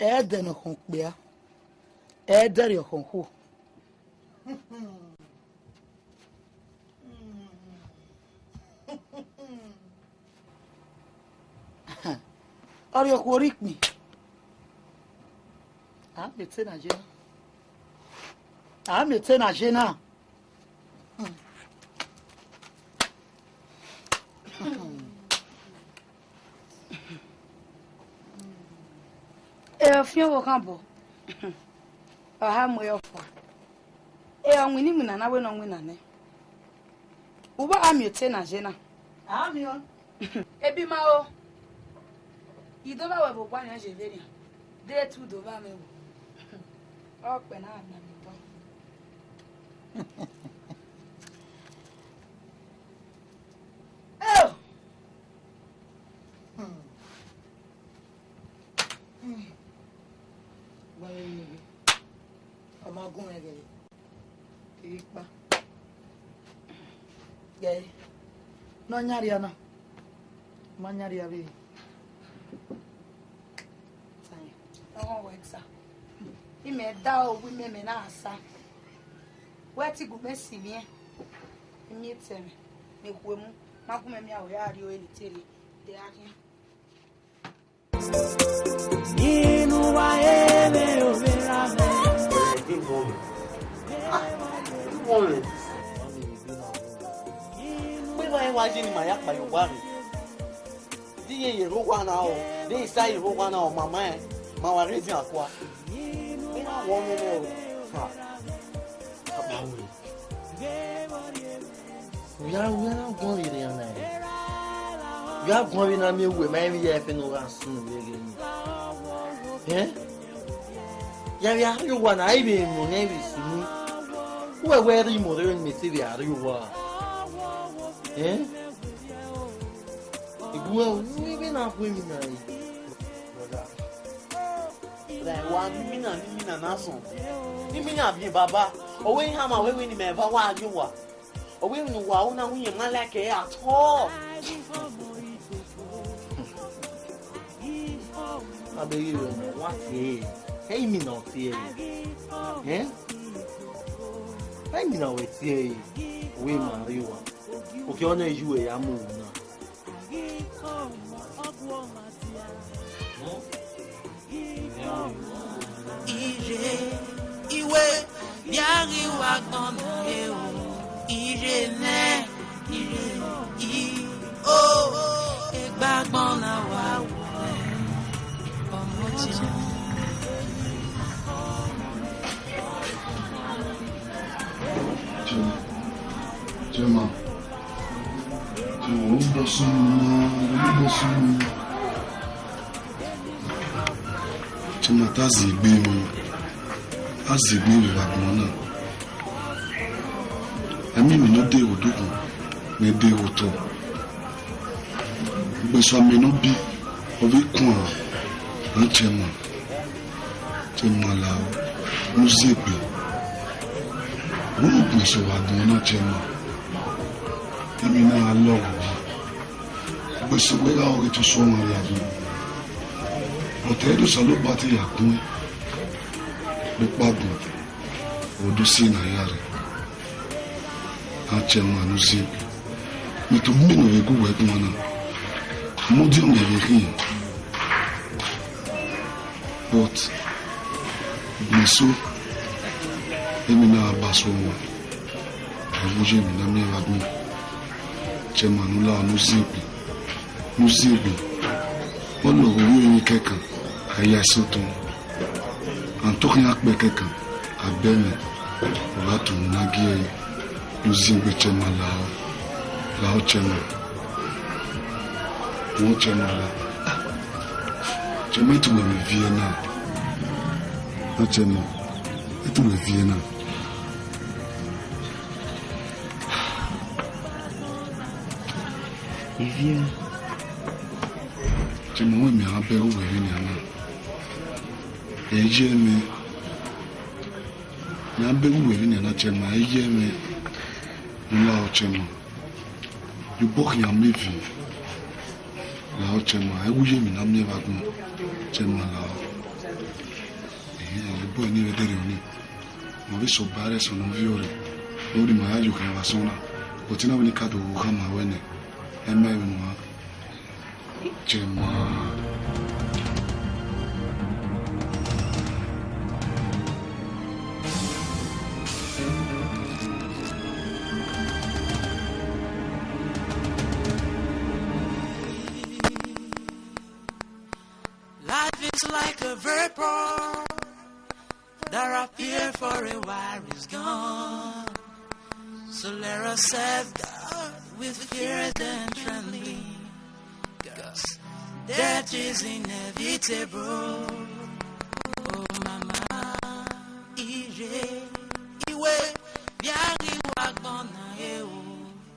Ẹdẹ ne ọ khọn okpia, ẹdẹ rriọ khọn okhuo. Ọ rhie okhuo rre ikpin. A miẹn ọtẹn na ye na. A miẹn ọtẹn na ye na. Ẹ fian ọvbokhan bọ, ọ ha mu ẹre ọfua. Ẹ, ọ winna iwinna na wẹ ne ọ winna nẹ. U vbe a miẹn ọtẹn na ye na? A miẹn. Ebi ma o. I do vba wẹ vbe owa nian ye vberrian, de te u do vba mwẹ vbo? Ọ kpẹ na gba mwẹ tọ. Eo! Hmm. Hmm. Wa vbe miẹn, ọ ma gun mwẹ ghẹ. Keghi kpa. Gẹ, ne ọ yan rria na. Ma yan rria vbe. Ọmọ wẹ ta. Imẹ da owa imẹ, mẹ na sa. Wẹ te gu mẹ si mwẹ. Imiẹn etẹn mwẹ, mẹ khuemu, ma gu mẹ miẹn aro ya rrie ore ne I te rre, de a khian. Inu wa ere overa mwẹ. Good morning. Ah, good morning. Wẹ wa wa ye ne ima ya kpa ye owa rre. Di ye ye rre owa na o, de I sa ye rre owa na o, ma ma rẹn, ma wa rre eviẹn akua. Wẹ wa wọ mwẹ nẹ o. Ha. Papa we. U ya, u ya na guan vbe rẹn na. U ya guan vbe na miẹn uwẹ ma emwi ya ẹfe ne u gha sunu vbe ghe ni. Ẹn? Ya vbe a rrie owa na, a i vbe nọ nẹ vbe sunu. Uwẹ wẹ rre imọ rre ne mẹ te vbe a rrie owa. Ẹn? Eguẹ u vbe na hu emwi na re. Brother. Brother, wa ni mina, ni mina na sọn. Ni mina biẹ baba. Ọ wẹ iran ma wẹ wẹ ne imẹ eva wa rrie owa. Ọ wẹ ne uwa ro na wẹ irẹn ma like ẹre at all. Abeghe rẹ nọ, wa tie ẹre. Ẹ i mina ọ tie ẹre. Ẹn? Ẹ i mina wẹ tie ẹre. Wẹ ma rrie owa. Okhiẹ ọnẹ yu ẹre ya mu owa na. Ire, iwe, bia ghi wa gbọn na re o. Ire nẹ, ire i o, egbe agbọn na wa wọ ọmọ jẹ. Jema, Jema, Jema, u bọ sunu na, u bọ sunu. Te ima ta zẹ egbe mwẹ, a zẹ egbe vbe evba agbọn na. Ẹmwẹ emwi ne ọ deghẹ odukhunmwu ne ọ deghẹ otọ. Ugbẹn sẹ amẹ ne ọ bi, ọ vbe kuan, a tie ẹmwẹ, tie ẹmwẹ la, ne u zẹ egbe. Vbene ugbẹn sẹ vbe agbọn na tie ẹmwẹ, emwi na gha lọghọ. Ugbẹn sẹ wẹ gha ọghe te sẹ ọmwa rria dee. But ẹdẹ Osanobua te ya guẹn, vbe ukpagbu, ọ do si na ya rre. A tie ẹmwẹ ne u zẹ egbe. Mẹ to miẹn ne ọ vbe gu wẹ guan na, mẹ ọdiọn mẹ vbe khin. But ugbẹn eso, emwi na gha ba sẹ ọmwa, ẹ wu ye emwi ne a miẹn vbe agbọn. Tie ẹmwẹ ne u la, ne u zẹ egbe, ne u zẹ egbe. Ọ lọghọ ovbi orinmwi kẹkan, a ya ẹse otọ. Anto khian kpẹ kẹkan, a bẹ mwẹ, ọ gha tọn ne u na gie ẹre. Ne u zẹ egbe, tie ẹmwẹ la, la tie ẹmwẹ. Wẹ tie ẹmwẹ la. Tie ẹmwẹ, te uwẹ vbe viẹ na. A tie ẹmwẹ, te uwẹ vbe viẹ na. Ivie mwẹ. Tie ẹmwẹ, wẹ mẹ a bẹghe uwẹ vbenian na. Ẹ i ye mwẹ. Mẹ a bẹghe uwẹ vbenian na, tie ẹmwẹ, ẹ i ye mwẹ. Ne u la, tie ẹmwẹ. Ye obọ khian mẹ viẹ. La, tie ẹmwẹ, ẹ wu ye emwi ne a miẹn vbe agbọn, tie ẹmwẹ la. Ehẹn, obọ ni vbe dẹrriọ ni. Ma vbe sẹ ọba rẹ sẹ ne ọ viọ rre. Ọ rhie ima ya ye okhian vbe asọn na. But I na vbe ne I ka do khama ruẹ nẹ, ẹ ma vbe nuan. Jema. Life is like a vapor that appear for a while is gone. So let us serve God with fear and trembling, 'cause death is inevitable. Oh, mama, ire, iwe, biari wa gbọna e o.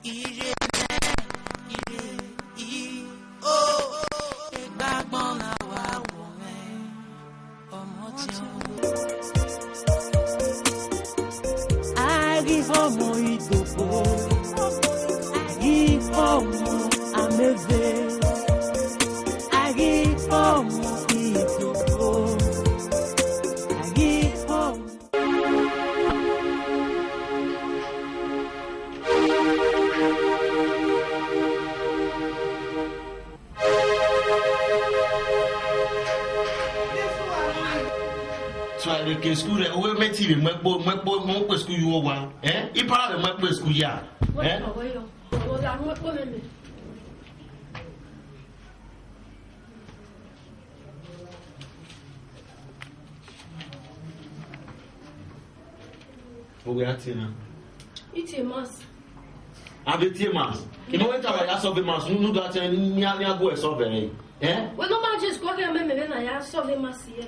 Ire nẹ, ire i, o, egbe agbọn na wa wọ mwẹ, ọmọ tiọn. A ghi fọ ọmọ Idobo, a ghi fọ ọmọ Ameve, a ghi fọ ọmọ Idobo, a ghi fọ ọmọ. So a vbe ke school rẹ, uwẹ mẹ te vbe mu ẹkpo, mu ẹkpo, mu ẹkpo school ye uwa. Eh? I para vbe mu ẹkpo school ya. Eh? Ovbi a tie na? I tie maths. A vbe tie maths? I ma wẹ te a wa ya solve maths, unu do a tie ne a, ne a gu solve ẹre. Eh? Wẹ ne ọ ma just kọ ghe mẹ, mẹ na ya solve maths ye.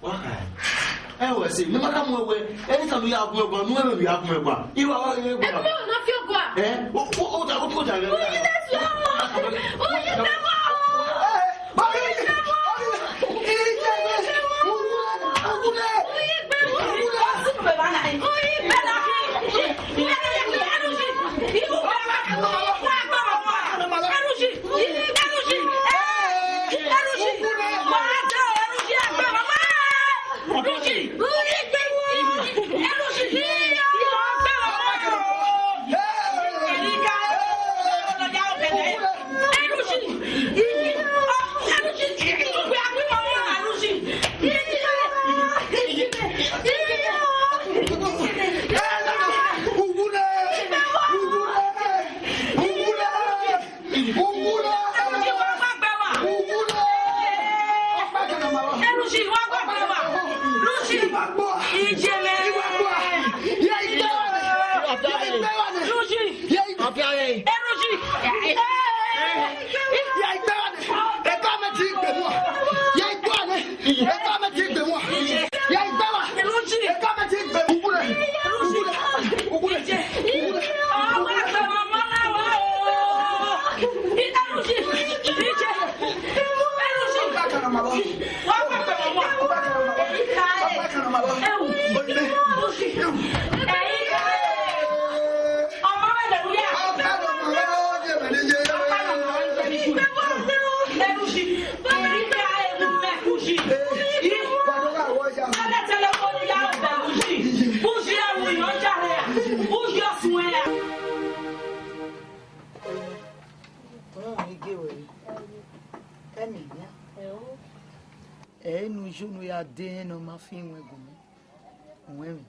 Wa kha. Ẹ wẹ se, ne ma ka mu wẹ, ẹ ni ka nu ya gun ẹgba, nu ẹmwẹ ya gun ẹgba. I wa wa gun ẹgba. Ẹ mẹ na fi ọgua. Eh? O, o, o da, o, o da. O yi na fi ọgua. O yi na fi ọgua. Ya igbe wa nẹ. Eka mẹ ti gbe mu. Ya igbe wa nẹ. Eka mẹ ti gbe mu. Ya igbe wa. Eka mẹ ti gbe mu. Ugu nẹ. Ugu nẹ. Ugu nẹ. Ugu nẹ. Ọmọ mi ghe wẹ re. Ẹmwẹ nian. Ẹ i nu iye unu ya de ẹn ne ọ ma fi iwẹn gun mwẹ. Uwẹn mwẹ.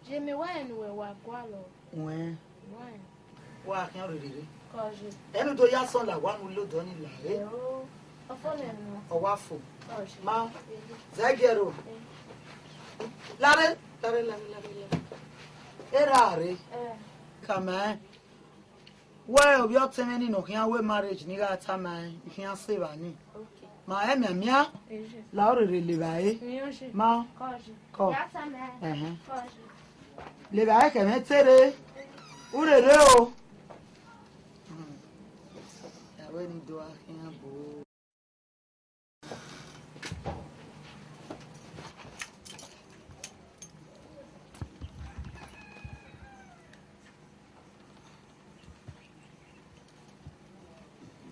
Ye mẹ wa rẹn ne uwẹ wa gualọ. Uwẹn. Wa khian orere re. Kọje. Ẹ i nu do ya sọn la wa nu lodọ ni la re. Ẹo. Ọ fo nẹ nọ. Ọ wa fo. Kọje. Ma. Zẹ giẹ ro. Lare, lare, lare, lare, lare. Erha re. Ẹ. Kamẹ. Wẹ ovbi ọtẹn mwẹ ni ne ọ khian wẹ marriage ni gha tama ẹn, I khian sẹ evba ni. Okay. Ma ẹ mianmian, Eje. La orere levba ẹre. Miẹn oje. Ma. Kọje. Kọ. Ya tama ẹn. Ẹhẹn. Kọje. Levba ẹre khẹ mwẹ te rre. U rere o. Hmm. Ya wẹ ne I do a khian bo.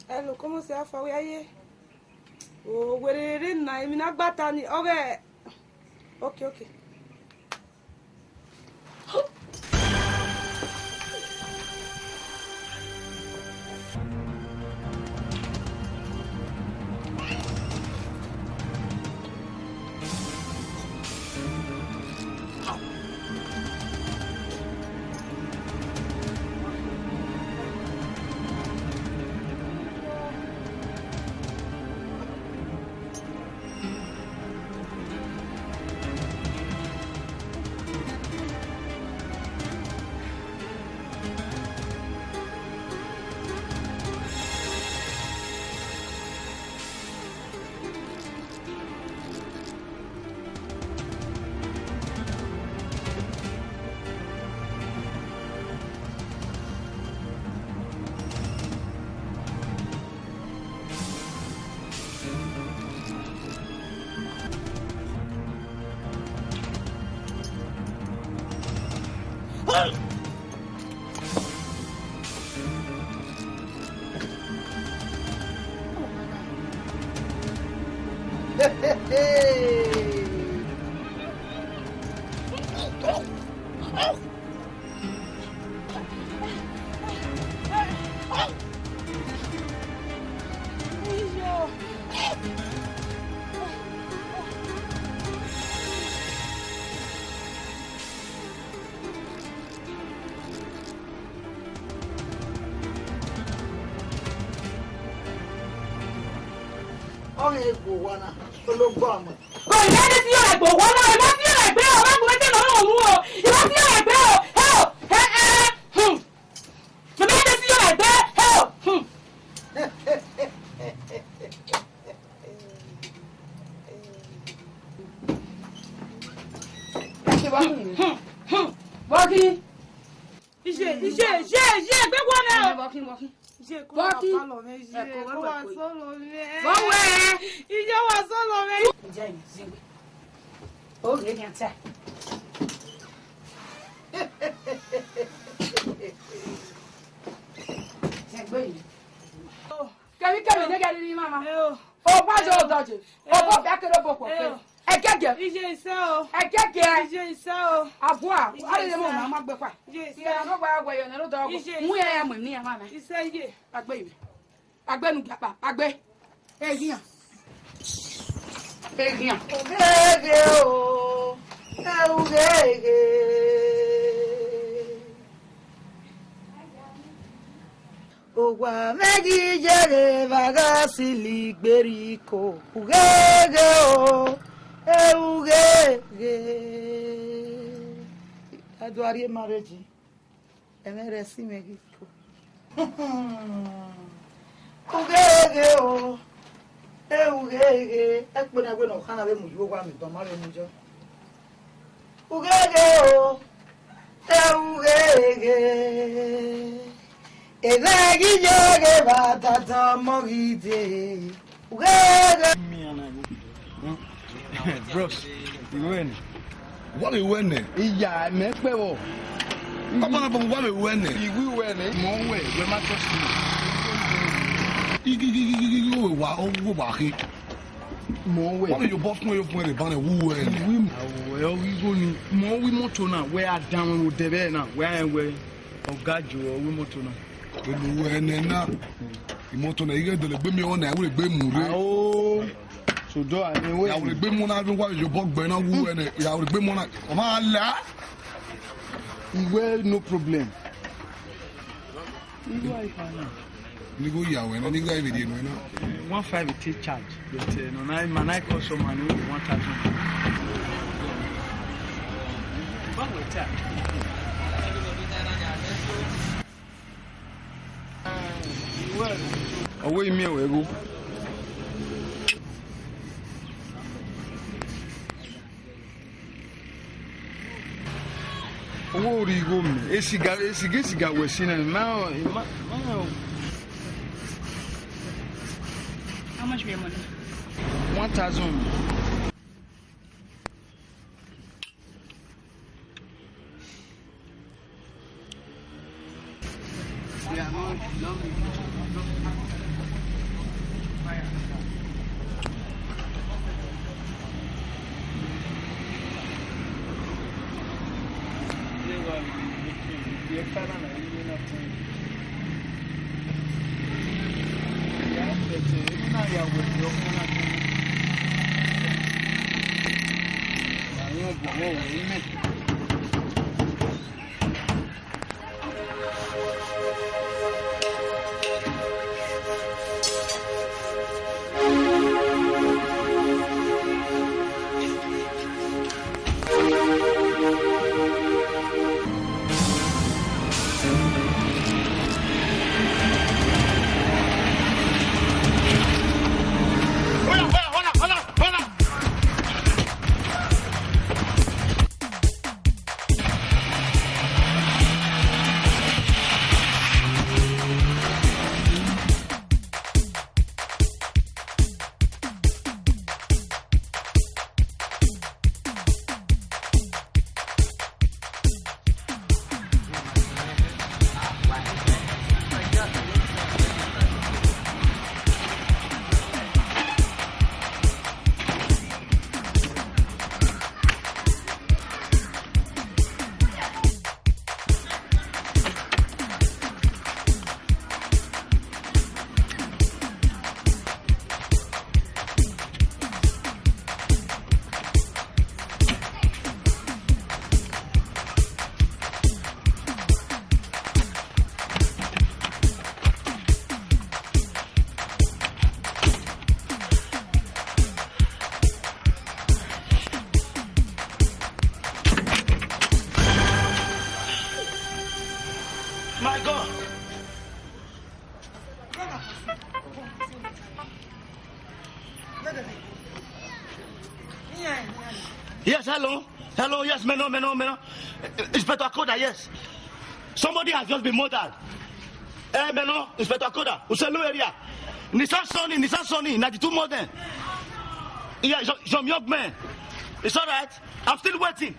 Hello, ¿cómo se llama? Fue ayer. O were rere na, emwi na gba ta ni, ọghẹ. Okay, okay. Ọ ghi gbe owa na, ologbo amọ. Ọ, I ma de si yọ ẹgbẹ owa na, I ma si yọ ẹgbẹ, ọ ma gu mẹ te nọ mu o, I ma si yọ ẹgbẹ o, hẹ o, hẹ, hẹ, hmm. I ma de si yọ ẹgbẹ, hẹ o, hmm. Vọghi. Iye, iye, iye, iye, gbe wọlẹ o. Vọghi, vọghi. Iye, ko wa palọ mwẹ, iye, ko wa solo mwẹ. Vọwẹ. Iye wa solo mwẹ. Ǹjẹ́ yìí, ṣe wí? Ó rèé ni a ta. Ṣe gbé yìí. Kẹmi, kẹmi, ne gẹri ni mama. Ẹ o. O wa yo dọje. O ko bia kere bo kpokpe. Ẹ o. Ẹgẹgẹ. Iye isẹ o. Ẹgẹgẹ. Iye isẹ o. Abua, iye isẹ. Are mo ma ma gbe pa. Iye isẹ. Iye na no wa wẹ yo ne ro do. Iye isẹ. Mu ya ya mu ni ya mama. Isẹ ye. Agbe iwe. Agbe nu gba pa. Agbe. Eghian. Eghian. Ugege o. E ugege. Owa mwẹ ghi ye ghe vbe a gha sili gberiko, ugheghe o, e ugheghe. A do a rhie marriage, ẹmwẹ rẹ si mwẹ ghi ko. Ugheghe o, e ugheghe, ẹkpo na wẹ ne ọ khan na vbe mu ye owa mwẹ, ọ ma vbe mu yọ. Ugheghe o, e ugheghe. Evba ghi ye ghe vbe a dandan ọmọ ghi dee. Ugheghe. Bros, I wẹ nẹ. Wa vbe wẹ nẹ? Iya, mẹ kpẹ vbọ. Papa na bọ, wa vbe wẹ nẹ? I wi wẹ nẹ. Mọ wẹ, wẹ ma trust me. Igigigigi, wa, wa khe. Mọ wẹ. Wa vbe ye obọ fun ẹre, fun ẹre, banẹ wu wẹ nẹ. Wi, awẹ, ọ ghi gho ni. Mọ wi moto na, wẹ a danmwẹ vbe odẹ vbe na, wẹ a rẹn wẹ, ọ ga jo, ọ wi moto na. Elu wẹ nẹ na. Imoto na, ighe dọlegbe miẹn ọna, ẹvbo egbe mu rre. Ao. Sodọ a, ẹvbo ya wẹ egbe mu na, wa vbe ye obọ gbẹ na, wu wẹ nẹ, ya wẹ egbe mu na. Ọ ma la. Iwe, no problem. Iwe, I can. Ni go ya wẹ na, ni go ya vbe rhie nuẹ na. One five take charge, but, uh, no, na, man, I call some man, we want that one. One will charge. Ọ wẹ imiẹn wẹ gho. Owó orí igho mẹ, esiga, esiga, esiga wẹ si na, ma, ma, ma. How much be your money? One thousand. Hello? Hello, yes, Meno, Meno, Meno. Inspector Koda, yes. Somebody has just been murdered. Eh, Meno, Inspector Koda, Uselu area. Nissan Sunny, Nissan Sunny, ninety-two model. Yeah, some, some young men. It's all right. I'm still waiting.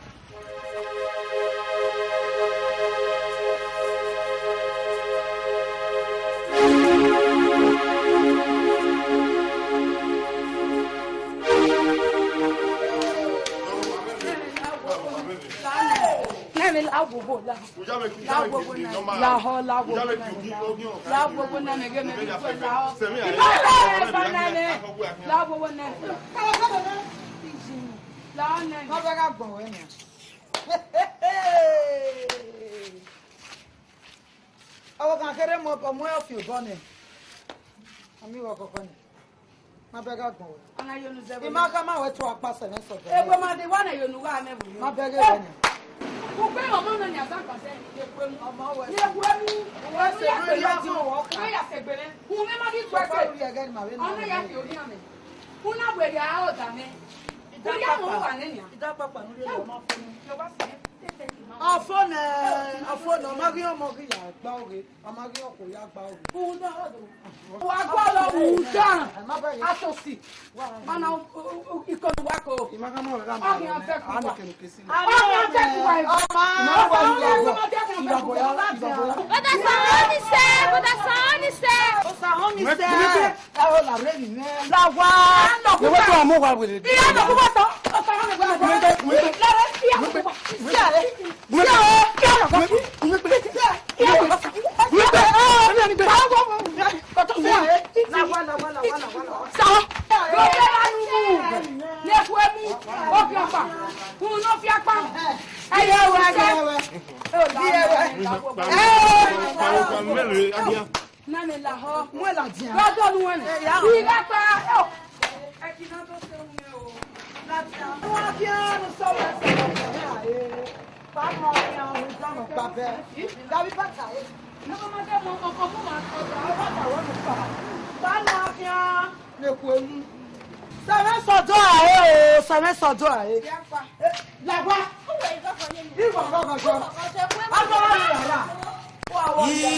Nene la wowo la. La wowo na. La ho, la wowo na. La wowo na, me ghe me bi fo la ho. Iba la ba na ne. La wowo na. La na. Ma bẹ gha gbọn wẹ na. Ọvbokhan kherhe mu, ọ mu ẹre fi obọ nẹ. Ọ miẹn vbe ọkọkọ nẹ. Ma bẹghe agbọn wẹ. Ọna ye unu zẹ vbe. I ma khama wẹ tu akpa sẹ mwẹ sọdọ. Egbe ma de wa na ye unu wa mẹ vbe. Ma bẹghe wẹ nẹ. Ukpe ọmọ nọ ni azan kpasẹ, ye kue mu. Ọmọ wẹ. Ye kue mu. Wẹ se ya kue mu. Wẹ ya se gbele. Unu ma di kue kue. Ọkpa ru ye ẹghẹ ni ma vbe na. Ọna ya fi ori amẹ. Unu wẹ ya ọda mẹ. Unu ya mọ wa nẹ nia. Ida kpakpa nu ye ọmọ fo nu. Ọfo nẹ, ọfo nẹ, ọ ma ghi ọmọ ghi ya gba oghe, ọ ma ghi ọkhuo ya gba oghe. Wa gualọ rhunmwuda asosi. Mana ikonu wa ko. Ọ khian fẹ ku wa. Ọ khian fẹ ku wa. Brother Sahani sẹ, brother Sahani sẹ. Sahani sẹ. Ẹ ho la rre ni nẹ. La wa. Ẹ wẹ tó a mọ wa wele. Iya no ku wa tọ. Ọ Sahani wa. Wẹn bẹ, wẹn bẹ. La rre iya no ku wa. Iya rẹ. Wẹn bẹ. Iya no ku wa. Wẹn bẹ. Wẹn bẹ. Wẹn bẹ. Sa. Ló dé lánú mú. Lè fún ẹ mú. Ó fi ọ̀pá. Kùn ló fi apá. Ẹ yẹ wẹ. Ẹ yẹ wẹ. Ẹ yẹ wẹ. Ẹ yẹ wẹ. Nane lahọ. Mu ẹla dian. Lọ́dọ̀ nu wọn. Ẹ, ya. Ìgbà pa. Ẹ kì í ná tó ṣe wúni o. Láti àwọn akíá ló sọ̀rọ̀ ẹsẹ̀ lọ́sẹ̀ ní àyè. Báwo ni àwọn ìjọba pa bẹ́ẹ̀? Dàbí bàtà yìí. Ní kò máa jẹ́ mọ ọkọ̀ fún màá tọ́jú. Àwọn bàtà wọ́n mi pa. Báwo akíá lè kú emu? Sẹ̀mẹ́ sọ̀dọ̀ àyè o, sẹ̀mẹ́ sọ̀dọ̀ àyè. Làwa. Ìwà ọ̀rọ̀ gbọ̀ngàn. Ọjọ́ wà ní yàrá. Wà wọ́n yàrá.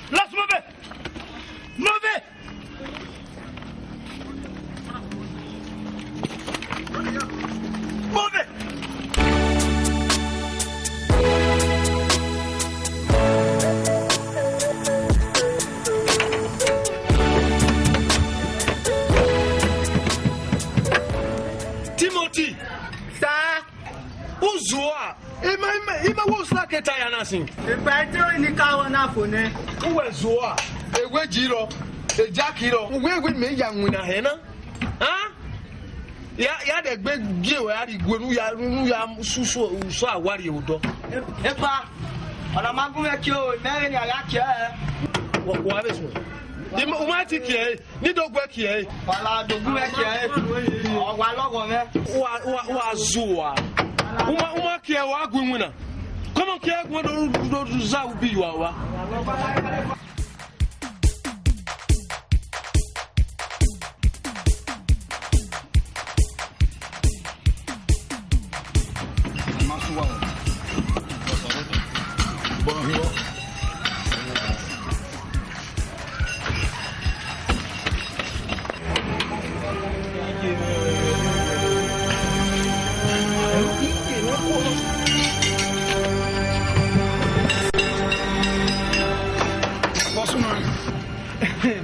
Let's move it! Move it! Move it! Timothy! Sir! U zuọ a? Ima, ima, ima wo sna ke ta ya na sin. Epa ẹtin ọre ne I ka rọ na fo nẹ. Uwẹ zuọ a? Ewe ji rọ, ejaki rọ. Uwẹ ewe mẹ ya winna hẹ na. Ha? Ya, ya dẹ gbe gie wẹ a rhie igue ne u ya, ne u ya susu usọ awari odọ. Epa, ọna ma gun mwẹ kie o, mẹ vbe ne a gha kie ẹre. Wa, wa vbe suẹn. Ima, u ma ti kie ẹre, ne I do guẹ kie ẹre. Wa la do gu mwẹ kie ẹre. Ọ wa lọghọ mwẹ. Wa, wa, wa zu wa. U ma, u ma kie ẹre, wa gu iwinna. Come on, kie ẹre, gu do, do, do za ubi yu a wa.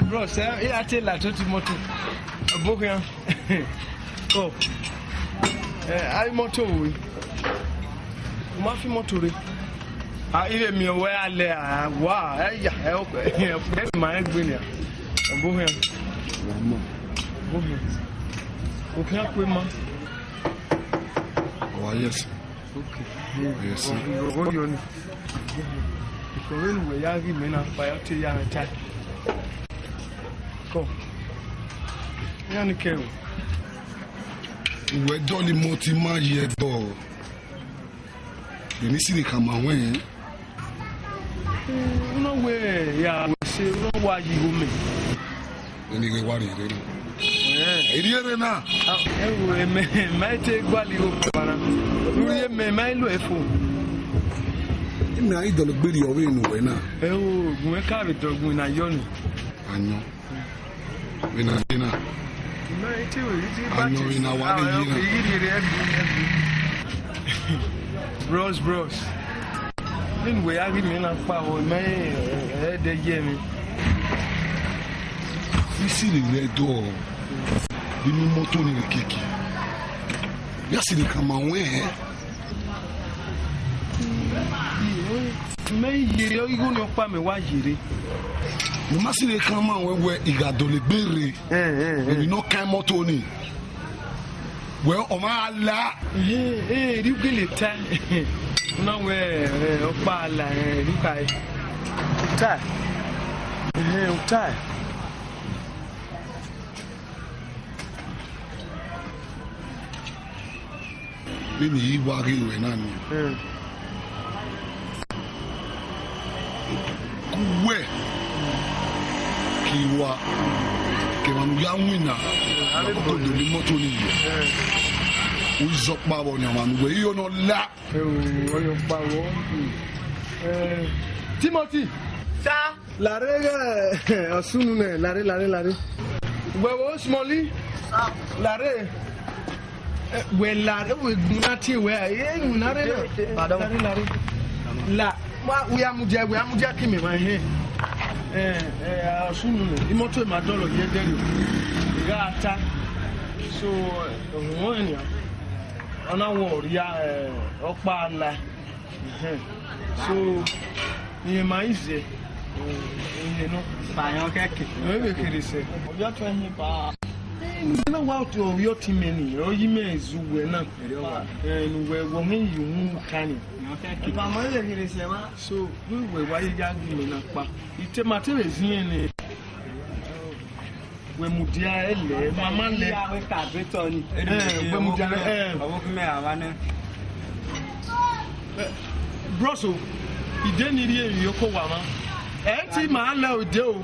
Bros, eh, I a te la to ti moto. Ebo khian. Oh. Eh, a i moto vbe. U ma fi moto rre. A, I vbe miẹn wẹ a lẹ a wa, ẹ ya, ẹ, ẹ, ẹ ma rẹn gbe nia. Ebo khian. Ebo khian. Okhian kue ma. Wa yes. Okay. Yes. Ọgọ yọ ni. Ikọ vbene uwẹ ya ghi mẹ na kpa, ọ te ya mwẹ ta. Kọ. Iran ni kẹ o. Uwẹ dọlọ imọto ima ye ẹbọ. Emwi siri khama wẹ. Unu wẹ ya wẹ se, unu wa yi igho mẹ. Eni ghe wa rhie rre na. Eh. Ẹ rhie rre na. Ah, ẹ wo, ẹ mẹ, mẹ te gualọ igho kpara. Unu ye mẹ, mẹ lo ẹfo. Ina idọlegbe rhie ọvbehe ne uwẹ na. Ẹ wo, gun ẹ ka vbe dọgun na yọ ni. Ayọn. Vbene a ye na. Ayọn vbene a wa rre yi na. Bros, bros. Vbene uwẹ ya ghi mẹ na kpa vbọ, mẹ, ẹ, ẹ, ẹdẹ ye mwẹ. Isi rre rẹ dọ, vbe imi imọto ni rre keke. Ya siri khama wẹ, ẹ? Mẹ i yerre, igho ni ọkpa mẹ wa yerre. Ne u ma siri khama wẹ, wẹ I gha dọlegbe rre. Eh, eh, eh. Emwi ne ọ kan imọto ni. Wẹ, ọ ma la. Eh, eh, erriọ u gele ta. Na wẹ, eh, ọkpa la, eh, erriọ u kha. U ta. Eh, u ta. Vbene I wa ghe ruẹ na nii. Hmm. Ku wẹ, ke I wa, ke emwa ne u ya winna, avbe ko do ne imọto ni ye. Hmm. U zẹ ọkpa vbọ ne ọmwa ne uwẹ, iyo ne ọ la. Eo, ọyọkpa vbọ. Hmm. Eh, Timothy. Sir. Larre ighẹ ọsunu nẹ, larre, larre, larre. Wẹ vbe Smọli? Larre. Eh, wẹ larre, wẹ gun na tie wẹ, eh, gun na rre na. Pardon? Larre, larre. La, wa, wẹ a mudia, wẹ a mudia ke imẹ mwa hẹn. Eh, eh, ọsunu nẹ, imọto ma dọlọ ye ẹdẹrriọ. I gha ta. So, eh, ọhunmwu ọnrẹn nian. Ọ na wẹ ọ rhia, eh, ọkpa la. Ẹhẹn. So, irẹn ma i zẹ, irẹn nọ. Ba yọn kẹkẹ. Ẹ vbe kherhe sẹ. Ovbi ọtẹn hin ba. Ẹ, ne uwẹ na wa otọ ovbi ọtẹn mẹ ni, ọ yi mẹ zu wẹ na. Erriọ wa. Ẹ, ne uwẹ wọ hẹn yi uhunmwu kan ni. Yọn kẹkẹ. Ba ma vbe kherhe sẹ ma. So, ne uwẹ wa ye ya gu mẹ na kpa. I te ma te vbe ziẹn nẹ. Wẹ mudia ẹlẹ, mama lẹ. Iya wẹ ka be tọ ni. Eh, wẹ mudia ẹlẹ, eh. Ọvọ kí mẹ a wa nẹ. Eh, bros o, ide ni rhie emwi oko wa ma. Ẹ ti ma lẹ ode o.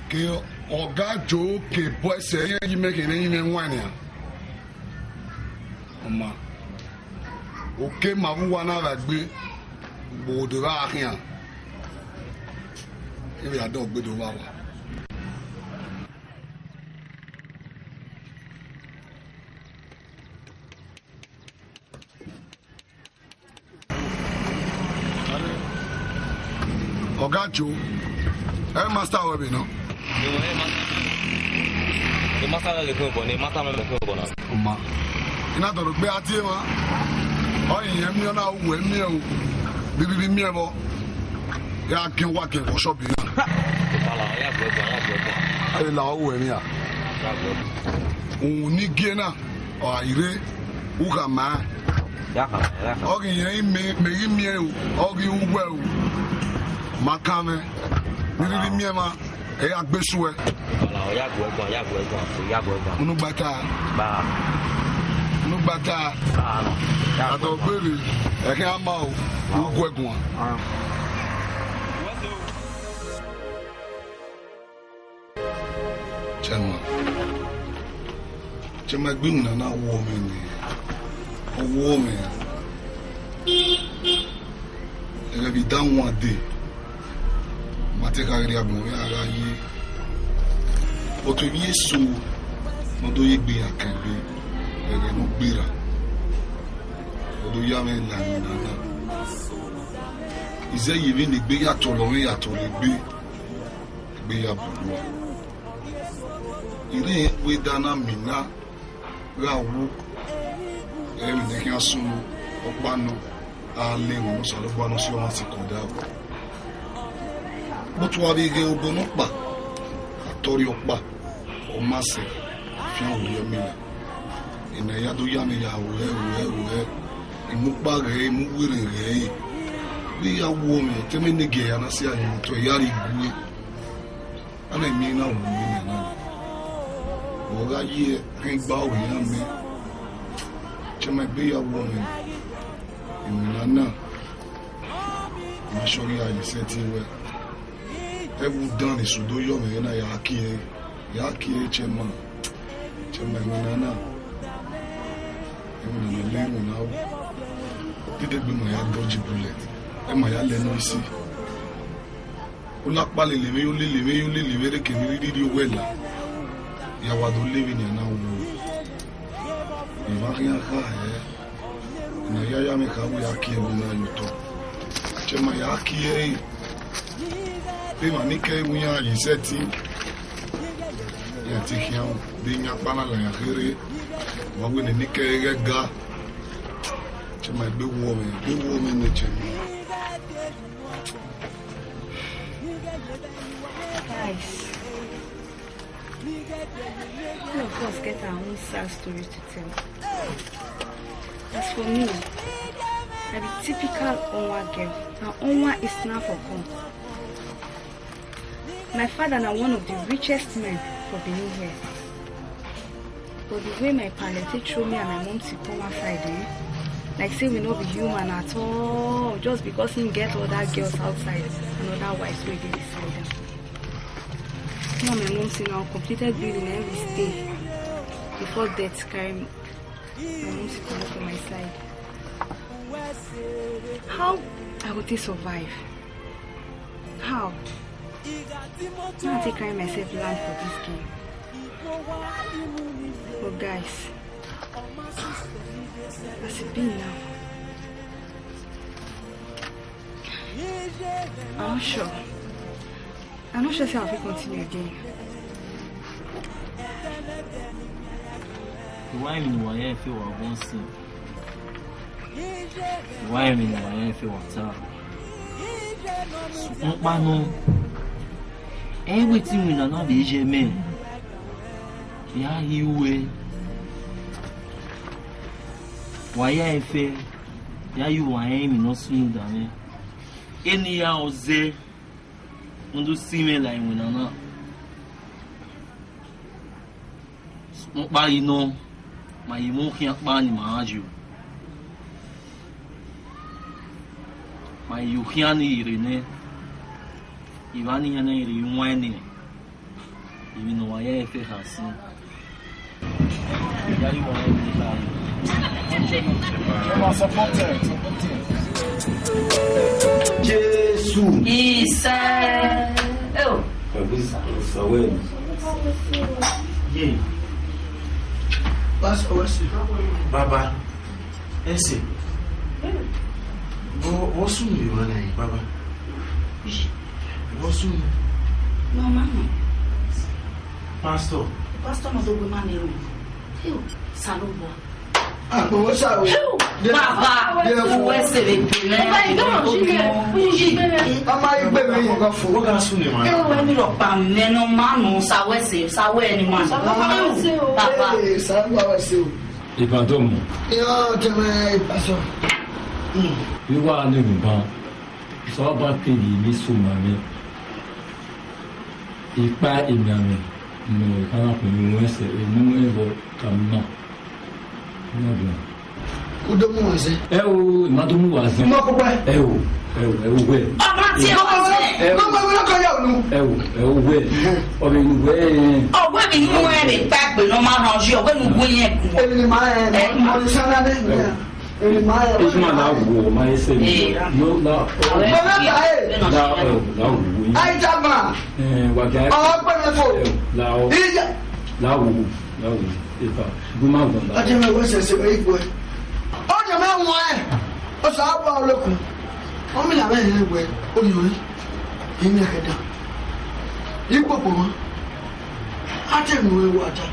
Ke ọga Jo ke boys ẹre yi mẹ kherhe yi mẹ wan nian. Ọ ma. Oke ma vbe uwa na gha gbe, gbodo vbe a khian. Ẹ vbe a dọ gbe do vbe a wa. Ọga Jo, headmaster wẹ vbe nọ? I ma sa ghe khin obọ nẹ, I ma sa mwẹ khin obọ na. Ọ ma. I na dọrọ gbe a tie mwa. Ọ yin emiẹn na, uwu emiẹn o. Bibibi miẹn vbọ. Ya giẹn wa giẹn vbọ shop na. Ipala, ọ ya gbe ẹguan, ya gbe ẹguan. Ẹ la uwu emiẹn a. Ya gbe ẹguan. Uhunmwu ne I gie na, ọ gha rre, u gha ma. Ya kha, ya kha. Ọ ghi rẹn mẹ, mẹ ghi miẹn o, ọ ghi uwẹ o. Ma kan mwẹ. Ne I rhirhi miẹn mwa. Ẹ ya gbe suẹ. Ọ ya gbe ẹguan, ya gbe ẹguan, ya gbe ẹguan. Unu gba ta. Ba. Unu gba ta. Ba. Ya gbe ẹguan. Adọgbere, ẹ khian ma o, u gu ẹguan. Ah. Chairman. Chairman, egbe iwinna na wọọ mwẹ nẹ. Ọ wọọ mwẹ. Ẹghẹ vbe I da wan dee, ma te kha ghi rhie agbọn mwẹ a gha ye. But emwi eso ne ọ do ye egbe iran kan egbe, ẹghẹ ne ọ gberra, ọ do ya mwẹ la emwi na na. I zẹ ye vbene egbe ya tọlọ mwẹ ya tọlọ egbe, egbe ya bu lua. I rẹn wẹ da na mina gha wu, ẹ vbe ne khian sunu ọkpa nọ, a le ẹmwẹ ne Osanobua ne ọ si ọmwa sikẹ odaro. But wa vbe ghẹ obọ nọkpa, a tọrhiẹ ọkpa, ọ ma sẹ, fian orhiọn mina. Ena ya do ya mwẹ ya ruẹ, ruẹ, ruẹ. I mu ukpa ghẹ, I mu uwirri ghẹ, vbe ya wu ọmwẹ, te mẹ ne giẹ ya na si a yin otọ, ya rhie igue. A na miẹn na wu emwi na na. Vbe ọ gha ye ẹre gba ru iran mẹ, chairman, egbe ya wu ọmwẹ. Emwi na na, I ma sọrriọ a ye sẹtin wẹ. Ẹ vbe udan ne Esu do yọ mwẹ na ya kie ẹre, ya kie ẹre, chairman. Chairman, emwi na na, emwi na na le emwi na ru. Dede egbe ma ya dodge bullet, ẹ ma ya lẹ ne isi. U la kpa lele vbe yo lele vbe yo lele vbe rre kevbe rhirhi rrie owẹ la. Ya wa do le vbene a na wu. Emwa khian kha hẹ. Ne a ya ya mwẹ kha wẹ a kie emwi na ye otọ. Chairman, ya kie ẹre. Emwa ni kẹ iwu iran ye sẹtin. Iran te khian de yan kpa na la iran kherhe. Wa wẹ ne ni kẹ ẹre ghẹ ga. Chairman, egbe wu ọmwẹ, egbe wu ọmwẹ nẹ, chairman. Guys, all of us get our own sad story to tell. As for me, I be typical Onwa girl. Na Onwa is now for come. My father na one of the richest men for Benin here. But the way my pale take throw me and my mom to come outside, eh? Like say we no be human at all, just because him get other girls outside and other wives wey dey beside am. Me and my mom say na uncompleted building na we stay before death carry my mom to comot for my side. How I go take survive? How? Now I take carry myself land for this game. But guys, as it be now, I'm not sure. I'm not sure say I fit continue again. Why me why I feel I won't sing? Why me why I feel water? Sukpọnpa nọ. Everything we na na be je me. Ya yi we. Wa ya efe. Ya yu wa yin mi no sunu da me. Eni ya oze. Udu si mwẹ la iwinna na. Sokpan ọkpa ghi nọ, ma ye emwa khian ọkpa ni ma ra yo. Ma ye okhian ni rre nẹ, evba ni hia na rre iwan ẹnẹ, emwi ne ọ wa ya ẹfe kha sin. Jesu. Isa. Oh. Ye. Pastor, what's it? Baba. Ese. Vbọ, vbọ sunu emwa na, baba? Vbọ sunu? No, mama. Pastor, Pastor nọ do gbe ma ne ru. Eyo, Osanobua. Akpọnmwẹ sa o. Baba, uwẹ sẹ vbe gbe mẹ. Baba, I don't know, she dey, she dey. Ọma igbe mẹ yẹn gha fo. Wọ́n gá sún ni ma. Eyo, ẹni rọ pa mẹ nọ ma nọ, sa wẹ sẹ, sa wẹ ni ma nọ. Sa wẹ sẹ o. Baba. Ee, sa wẹ sẹ o. Ivan do mu. Iran tẹmẹ ipasọ. Iwa ne mu ban. Sọ ba keghi ni suma mẹ. Ikpa emianmwẹ ne ọ kha na khuẹn unu ẹsẹ, unu ẹvbo ka ma. Ọna bian. U do mu wa zẹ. Ẹ o, I ma do mu wa zẹ. Mọ kpokpẹ. Ẹ o, ẹ o, ẹ o wẹ. Ọba tie ọba zẹ. Ẹ o. Mọ kpokpẹ, wẹ kọ ya unu. Ẹ o, ẹ o wẹ. Ọbẹ unu wẹ. Ọwẹ mi nu ẹ vbe kpa egbe ne ọ ma rhan ọyọ, ọwẹ nu gun yẹn gun. Èmi ni ma ẹ, ẹ, mo ni sana de. Ẹ o. Èmi ni ma ẹ. Isma la wo, ma ese mi. Ẹ. No, la. Mo na ta ẹ. La, ẹ o, la wo. Ai ta ma. Ẹ, wa ga. Ọ pẹ mi fo. Ẹ o, la o. Iya. La wo, la wo. Epa, gu ma gun la. Ọjọ́ mẹ́wàá ṣẹ̀ṣẹ̀ wẹ̀ ipò ẹ̀. Ọjọ́ mẹ́wàá ẹ̀. Ọ̀sán àbọ̀ olókùn. Wọ́n mi làwọn ẹ̀yìn wẹ̀. Oyún yìí. Èmi ẹ̀kẹ́dà. Ipò pọ̀ mọ́. Á tẹ̀ mú ewu àjà.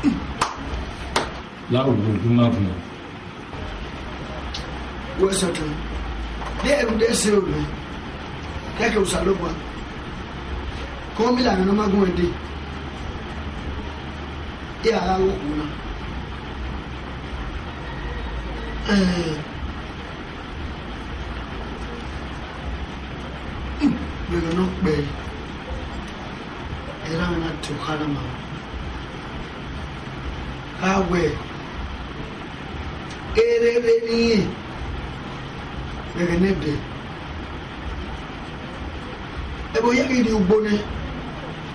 La wo, gu ma gun la. Wẹ sọtọ, de ẹvbo de ẹse oro, kẹkẹ Osanobua, kọ mi la nọ ma gun ẹde, e a gha ghe okhuo na. Ẹẹ, vbe ẹghẹ ne ọ kpẹre, erha mwẹ na te okha na ma. Kha wẹ, erere ne irẹn vbe ẹghẹ ne ẹdẹ. Ẹvbo hia ghi rrie ugbo nẹ,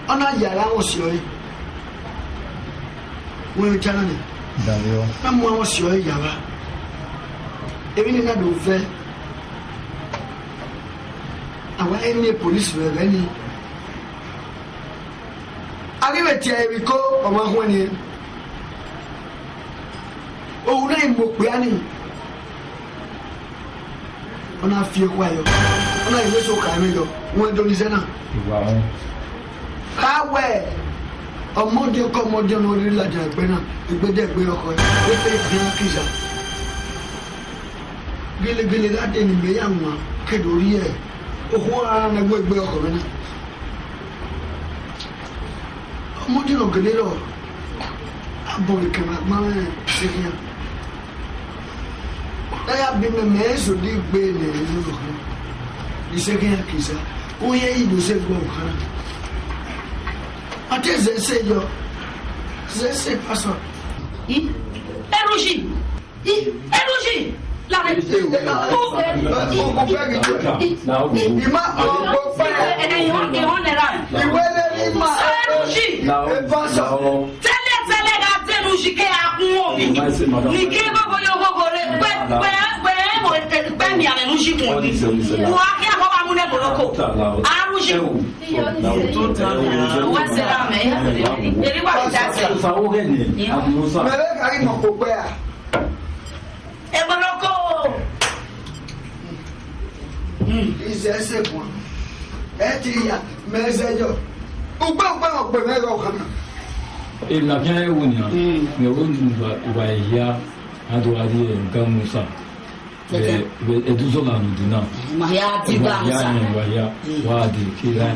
ọ na ya ẹre amwẹ ọse ọre. Wẹ cha na nẹ. Davio. Na mu amwẹ ọse ọre ya vba. Emwi ne na do vẹ. A wa miẹn police vbe ẹghẹ nii. A ghi vbe tie ẹre vbe iko, ọ ma khuẹnniẹn. Ohu na i mu okpia nii. Ọ na fi ekhua yọ. Ọ na i vbe so kha ẹmwẹ yọ. Wẹ do ni zẹ na. Iwa họn. Kha wẹ, ọmọdiọn ke ọmọdiọn ne ọ rre ladian egbe na, egbe de egbe ọkhọ, e te bian kiza. Gelegele gha de ne imẹ ya wan, ke do rhie okhuo ra na gu egbe ọkhọ mwẹ na. Ọmọdiọn ne ọ gele rrọọ, abọ ne kẹmwẹ agban mwẹ sekhian. Ne a ya biẹ mẹ, mẹ eso di gbe ne ẹre nọ khan. Isekhian kisa, u yẹn yi do se gbọ khan. A te zẹ ẹse yọ, zẹ ẹse pastor. I, Erushi, I, Erushi, lare. O, o, o, o, o, o, ima, o, o, ẹ, ẹ, ẹ, ẹ, ẹ, ẹ, ẹ, ẹ, ẹ, ẹ, Erushi. Tẹlẹ, tẹlẹ gha dẹnu yi ke a kun omi. Ni ke gogo yo gogo re, gbe, gbe, gbe, gbe mi ame nu yi kun omi. Wa ke a ko ba mu ne boloko. Aruji. Wa se ra me. Eri wa da se. Mẹ vbe gha ghi mọ kpokpẹ a. Eboloko. Izẹ ẹse guan. Ẹ ti ya, mẹ zẹ yọ. Ugbe ugbe ọkpẹ mẹ gha ọkhan na. Emwi na khian ru nian, mẹ ru ni uwa, uwa ehia, a do gha rrie Ọga Musa. Vbe, vbe Ẹduzọla ne u di na. Ma hia di Ọga Musa. Uwa hia, uwa hia, wa de ke ra.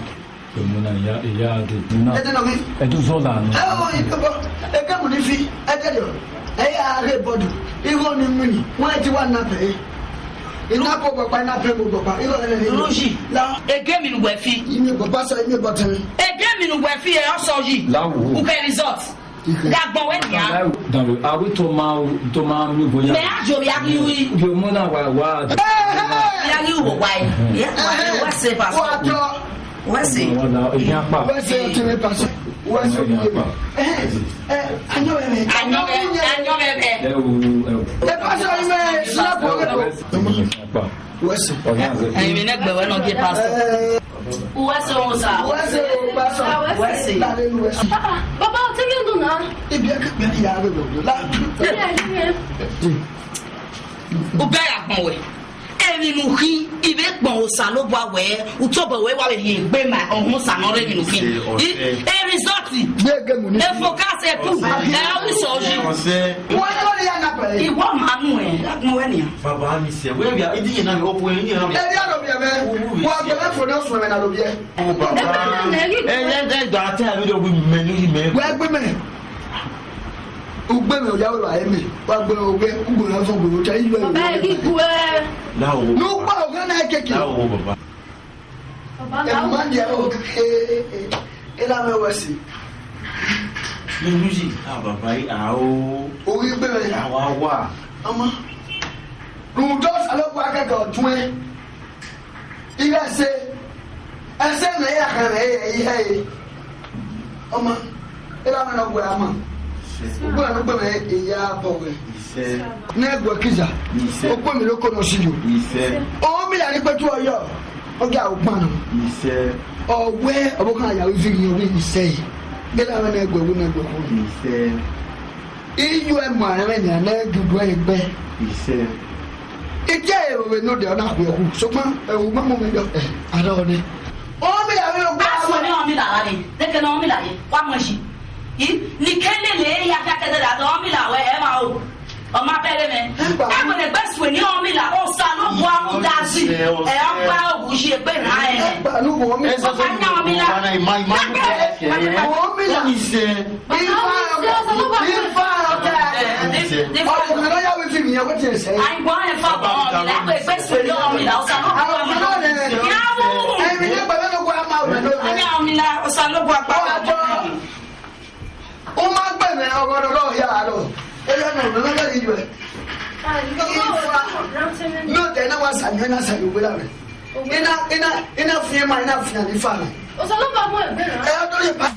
Ẹmwẹ na ya, ya de. Ẹdẹ nọ ghi? Ẹduzọla nọ. Ẹ o, ikpẹbọ, ẹgẹmu ni fi, ẹdẹdẹ, ẹ ya ghe bọdu, igho ni mini, wọn ti wa na pẹ. Ina po gbọkpa, ina pe mo gbọkpa, igho ẹnẹ ni. Ruji, la. Egemi ne uwẹ fi. Imi gbọkpa sọ, imi gbọtẹn. Egemi ne uwẹ fi, ẹ ọsọ yi. La wo. U kẹ result. Ga gbọn wẹ nia. Dàbí, àwọn tó máa, tó máa ń mú bóyá. Mẹ a jọ ya kí wí. Yóò mú náà wá, wá. Ya kí wọ wáyé. Wá sí pastor. Wá sí. Wọ́n na, ìyá pa. Wá sí ọtí mi pastor. Wá sí ọtí mi. Ẹ, ẹ, anyọ bẹbẹ. Anyọ bẹbẹ. Anyọ bẹbẹ. Ẹ wo, ẹ wo. Ẹ pastor, ẹ mẹ, ẹ sinapu. Wá sí. Ẹ̀yin mi nẹgbẹ wẹ nọ gie pastor. Wá sí o sa. Wá sí o, pastor. Wá sí. Baba, tell you no na. Ibi ẹ kẹkẹ ni ya rẹ lọ. U bẹghe agbọn wẹ. Emwi ne u khin, I vbe gbọn Osanobua wẹ, u tobọ wẹ wa vbe rhie egbe ma ọhọn Osa ne ọ rre emwi ne u khin. A result Gbẹgẹ mu ni. Efo ka sẹ ku. Ẹ, ọ ni sọ yi. Ọsẹ. Wọ́n yọ ni ya na pẹ̀lẹ́. Ìwọ máa nù ẹ, agbọn wẹ nìyà. Baba mi sẹ, wẹ bia, idi yẹn na mi, okun yẹn na mi. Ẹ di aro bi ẹmẹ. Wọ́n gbẹmẹ fo ni ọsùn ẹmẹ na lo bi ẹ. Ọ baba. Ẹ yẹ dẹ dọ atẹ àbí dọ wi mẹ ni mẹ. Wẹ gbẹmẹ. Ugbẹmẹ ọya wẹ wa ẹmẹ. Wa gbẹmẹ ọgbẹ, ugbẹmẹ ọfọ gbẹmẹ ọcha, ilu ẹ. Baba, ẹ ghi gu ẹ. Láwo. N'ukpa ọgá na keke. Láwo, baba. Ẹ ma dia o, e, e, e, e la mẹ wẹ si. Ni music, ah, baba, i, ah, o. Orí gbé rẹ. Àwa wà. Ọmọ. Rudolf Alogua kẹkẹ ọdún ẹ. Ighẹ ẹse. Ẹse mẹ ya khan mẹ, e, e, e. Ọmọ. E la mẹ nọ gbẹ ama. Ugbẹn ne ugbẹn mẹ, e ya bọ wẹ. Isẹ. Ne ẹguẹ kiza. Isẹ. Okpomẹ loko nọ si yo. Isẹ. Ọ mi la ni kpetu ọyọ. Ọ gha ru kpan nọ. Isẹ. Ọ wẹ, ọ vbe khan ya ru ivighi, ọ wẹ isẹ yi. Ghẹ na mwẹ ne ẹguẹ wu ne ẹguẹ khu. Isẹ. Iyu ẹmwa ẹmwẹ nian ne dudu ẹre gbẹ. Isẹ. Iye ero vbe nodẹ ọ na khuẹ khu. Sokpan, ẹ, u ma mu mwẹ yọ, ẹ, a rọ nẹ. Ọ mi la vbe ogba. A sẹ ne ọ mi la gha re. Neke ne ọ mi la ye. Wa mu ẹshi. I, ni ke lele ya ka kẹdẹ da, ọ mi la wẹ, ẹ ma o. Ọ ma bẹghe mẹ. Ẹ gba. Ẹ wẹ ne gbe sue ni ọ mi la, Osanobua mu da zi. Ẹ, ọ gba ogu yi egbe na ẹ. Ẹ gba nu wọ mi. Ọ ka yan ọ mi la. Ọ ma, ọ ma. Ẹ gba. Wọ mi la. Ifa, ifa, ọkẹ. Ẹ, ẹ, ẹ, ẹ. Ọkẹ lọ ya wẹ fi mi, ẹ wẹ ti sẹ. Ai, gbọ ẹ fa gbọ ọ mi la, ẹ gbe sue ni ọ mi la, Osanobua mu. Àwọn ọmọ náà lẹ. Ya mu. Ẹ mi ní gbàgbé ló kó a máa wẹ̀ lónìí. Ọ yan ọ mi la, Osanobua pa. Ọ àjọ. Ọ ma gbẹmẹ ọghọdọ lọ ya aro. Ẹ yọ nọ, nọ, nọ, nọ, nọ. Ifa. Nọ, tẹ, na wa sa, na sa, yo, wẹ la mẹ. Ina, ina, ina fian ma, ina fian ni fa na. Osanobua mu egbe na. Ẹ, ọ do ye pa.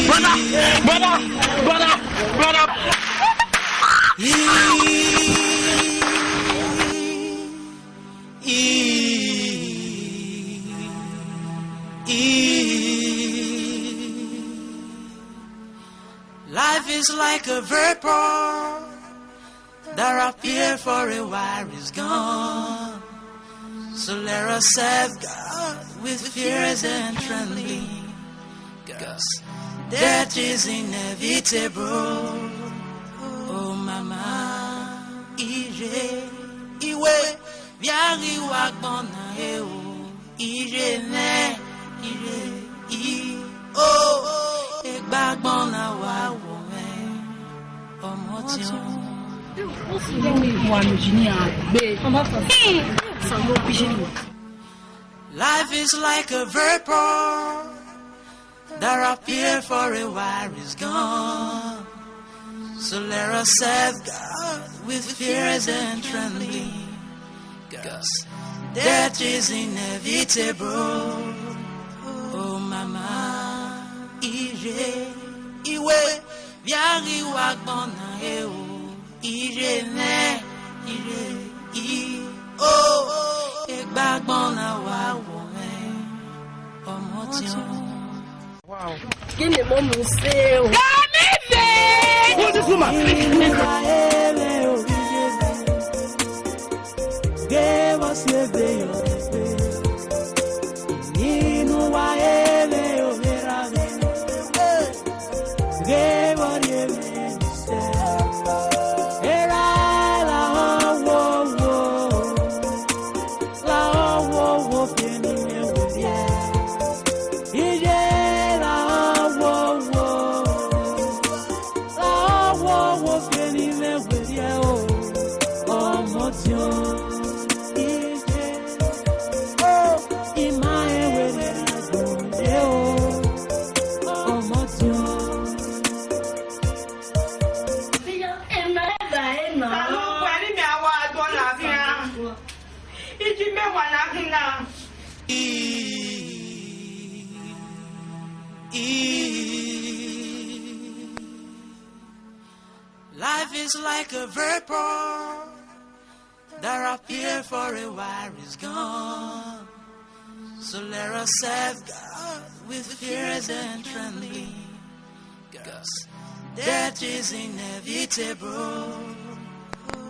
Brother, brother, brother, brother. Life is like a vapor that appear for a while is gone. So let us serve God with fears and trembling, 'cause death is inevitable. Oh, mama, ire, iwe, via ghi wa gbọn na he o. Ire nẹ, ire i o, egbe agbọn na wa wọ mwẹ, ọmọ tiọn. Wa ne engineer gbe. Life is like a vapor that appear for a while is gone. So let us serve God with fears and trembling, 'cause death is inevitable. Oh, mama, ire, iwe, via ghi wa gbọn na he o. Ire nẹ, ire i o, egbe agbọn na wa wọ mwẹ, ọmọ tiọn. Wow. Gịnị ma ọ mu se o? Gamife! Inu wa ere ovbi Jesu, ghe vbe ọ si egbe yọ egbe. Inu wa ere ovbi erha mwẹ, ghe vbe ọ rhie mwẹ sẹ. Erha lahọ wo wo, lahọ wo wo fi eni mwẹ werriẹ. Iye lahọ wo wo. Lahọ wo wo fi eni mwẹ werriẹ o, ọmọ ọdiọn. Iye, o, ima rẹn werriẹ gbe o, ọmọ ọdiọn. Ima eva ena. Alo, wẹ ni mẹ awa agbọn na khian. Iji mẹ wa na khin na. Life is like a vapor that appear for a while is gone. So let us serve God with fears and trembling, 'cause death is inevitable.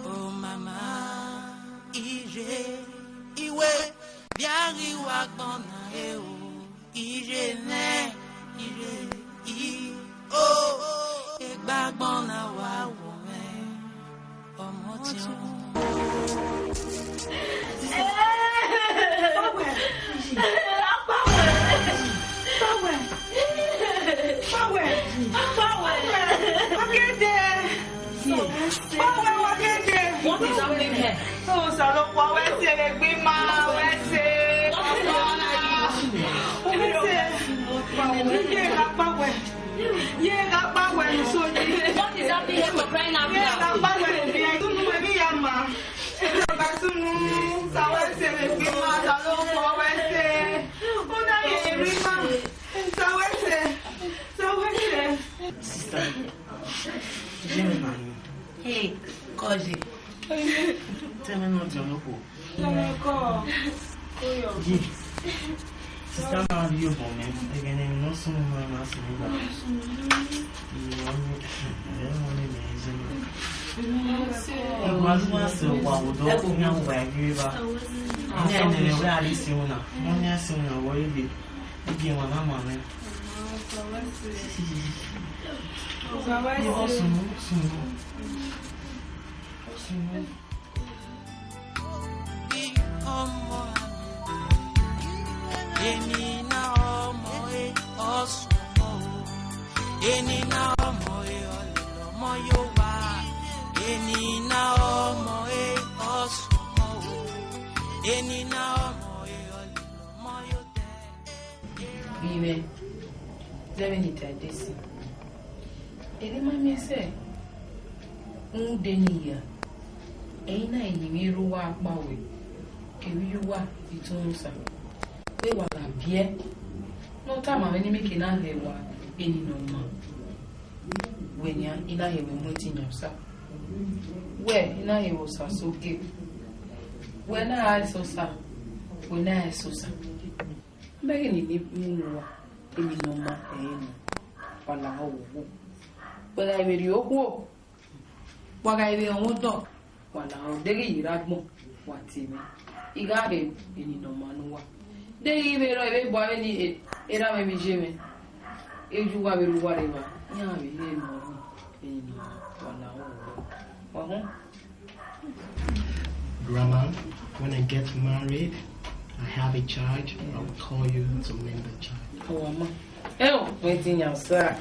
Oh, mama, ire, iwe, bia ghi wa gbọn na e o. Ire nẹ, ire i, o, egbagbọn na wa wọ mwẹ, ọmọ ọdiọn. Power, power, power, power, power. What is happening here? Osanobua, wẹ sẹ vbe egbe ima, wẹ sẹ. Wẹ sẹ. Ye gha kpa wẹ. Ye gha kpa wẹ ni so yi. What is happening here for crying out loud? Ye gha kpa wẹ ni. Sunu, emwi ya ma. Sunu, sa wẹ sẹ vbe egbe ima, Osanobua, wẹ sẹ. Una ye ru ima. Sa wẹ sẹ. Sa wẹ sẹ. Sister, ye me ma ni. Hey, Koji. Tell me not your local. Ye. Sister, ma bi obọ mẹ. Ẹghẹ ne emwi ne ọ sunu ma, ma sunu gba. Iye ọni, ẹ ọni mẹ ẹ jẹ mẹ. Ẹgbẹn ọdún ma sẹ ọkpa vbe odọ, ọ khian vbe uwa ẹgirri evba. Ẹnẹ ẹnẹ rẹ wẹ a rhie sẹ unu na. Ọ khian sẹ unu na, wẹ ọ rhie vbe. Iye emwa na ma mwẹ. Ọ sunu, ọ sunu. Ọ sunu. Eni na ọmọ e, ọ sunu o. Eni na ọmọ e, ọ lele ọmọ ye owa. Eni na ọmọ e, ọ sunu o. Eni na ọmọ e, ọ lele ọmọ ye otọ. Vbe mwẹ, zẹ vbene I ta desi. Erha ima miẹn sẹ, rhunmwuda eni hia, ẹre I na ye ivbi erha uwa kpa wẹ, kevbe iye uwa vbe itohan Osa. Wẹ wa gha viẹ, ne ọ tama mwẹ ne imẹ ke na rhie wa eni ne ọ ma. Wẹ nian, I na rhie wẹ mu etiyan Osa. Wẹ, I na rhie wẹ Osa so ge. Wẹ na ra sẹ Osa, wẹ na ra sẹ Osa. Mẹ ghi ni ne unu uwa, eni ne ọ ma ẹre nọ, wa lahọ vbe okhuo. Wẹ gha vbe rhie okhuo, wa gha vbe rọnmwẹ odọ, wa lahọ, deghẹ I ye erha agbọn, wa tie mwẹ. I gha rhie eni ne ọ ma ne uwa. Deghẹ I vbe rrọọ vbe bu avbe ni, e, erha mwẹ vbe iye mwẹ, eju uwa vbe rre uwa rre evba, iran vbe rhie eni ne ọ ma, eni ne ọ ma, wa lahọ vbe okhuo. Wa họn. Grandma, when I get married, I have a child, I will call you to name the child. Our mom. Oh, waiting now, sir.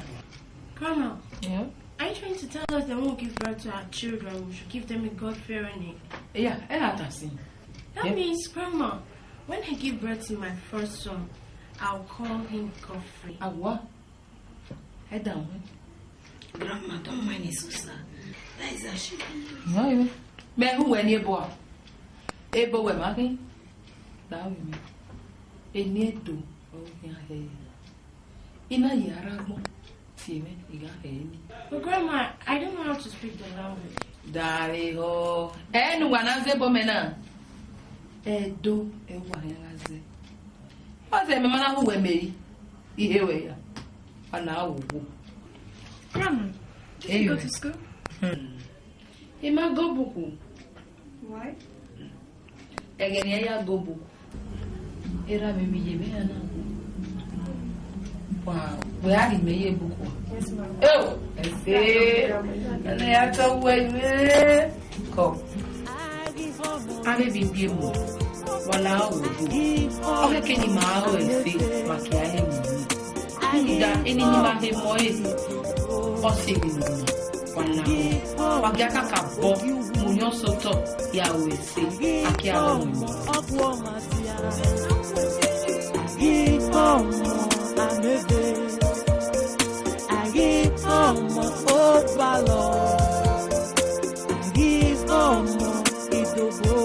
Grandma, yeah? Are you trying to tell us that when we give birth to our children, we should give them a God-fearing name? Yeah, I have to sing. That means, Grandma, when I give birth to my first son, I'll call him Godfrey. A what? Ẹ da wọn. Grandma, don't mind his sister. That is how she be. Mẹ hu wẹ ni ebo a. Ebo wẹ ma khin. Da wẹ mi. Eni Edo, ọ khian hẹ. I na ye erha agbọn. Tie mwẹ, I gha hẹ ni. But Grandma, I don't know how to speak the language. Dare ho. Ẹ ne uwa na zẹ ebo mẹ na. Edo, ẹ wa khian gha zẹ. Ọ zẹ mẹ ma na hu wẹ mẹ yi. I he wẹ ya. Ana wo wo. Grandma, did you go to school? I ma go buku. Why? Ẹghẹ ne I ya go buku. Erha mwẹ, mi ye vbe iran na gu. Wa, wẹ a rhie imẹ ye buku. Yes, ma'am. Eo, ẹse. Nene ya tọ wẹ imẹ. Kọ. Avbe vbe ibiẹ mu, wa la aro do. Ọ khẹke ne ima aro ẹse, ma kie a he mu. Rhunmwuda, eni ne ima he mu ẹre, ọ sẹ emwi ne ima wa la aro. Wa gie a kakabọ mu orhiọn sotọ ya aro ẹse, a kie aro mu. Ghi ọmọ amebe, a ghi ọmọ obalọ, a ghi ọmọ idobo,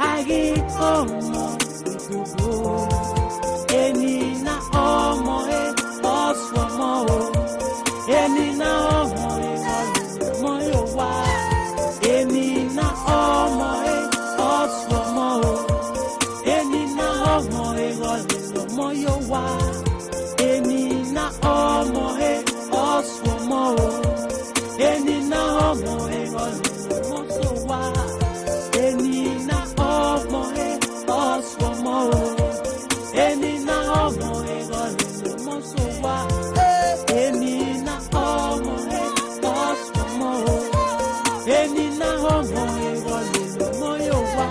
a ghi ọmọ idobo. Eni na ọmọ e, ọ suọmọ o. Eni na ọmọ e, ọ lele ọmọ ye owa. Eni na ọmọ e, ọ suọmọ o. Eni na ọmọ e, ọ lele ọmọ ye owa. Eni na ọmọ e, ọ suọmọ o. Eni na ọmọ e, ọ lele ọmọ ye owa. Eni na ọmọ e, ọ suọmọ o. Eni na ọmọ e, ọ lele ọmọ ye owa. Eni na ọmọ e, ọ suọmọ o. Eni na ọmọ e, ọ lele ọmọ ye owa.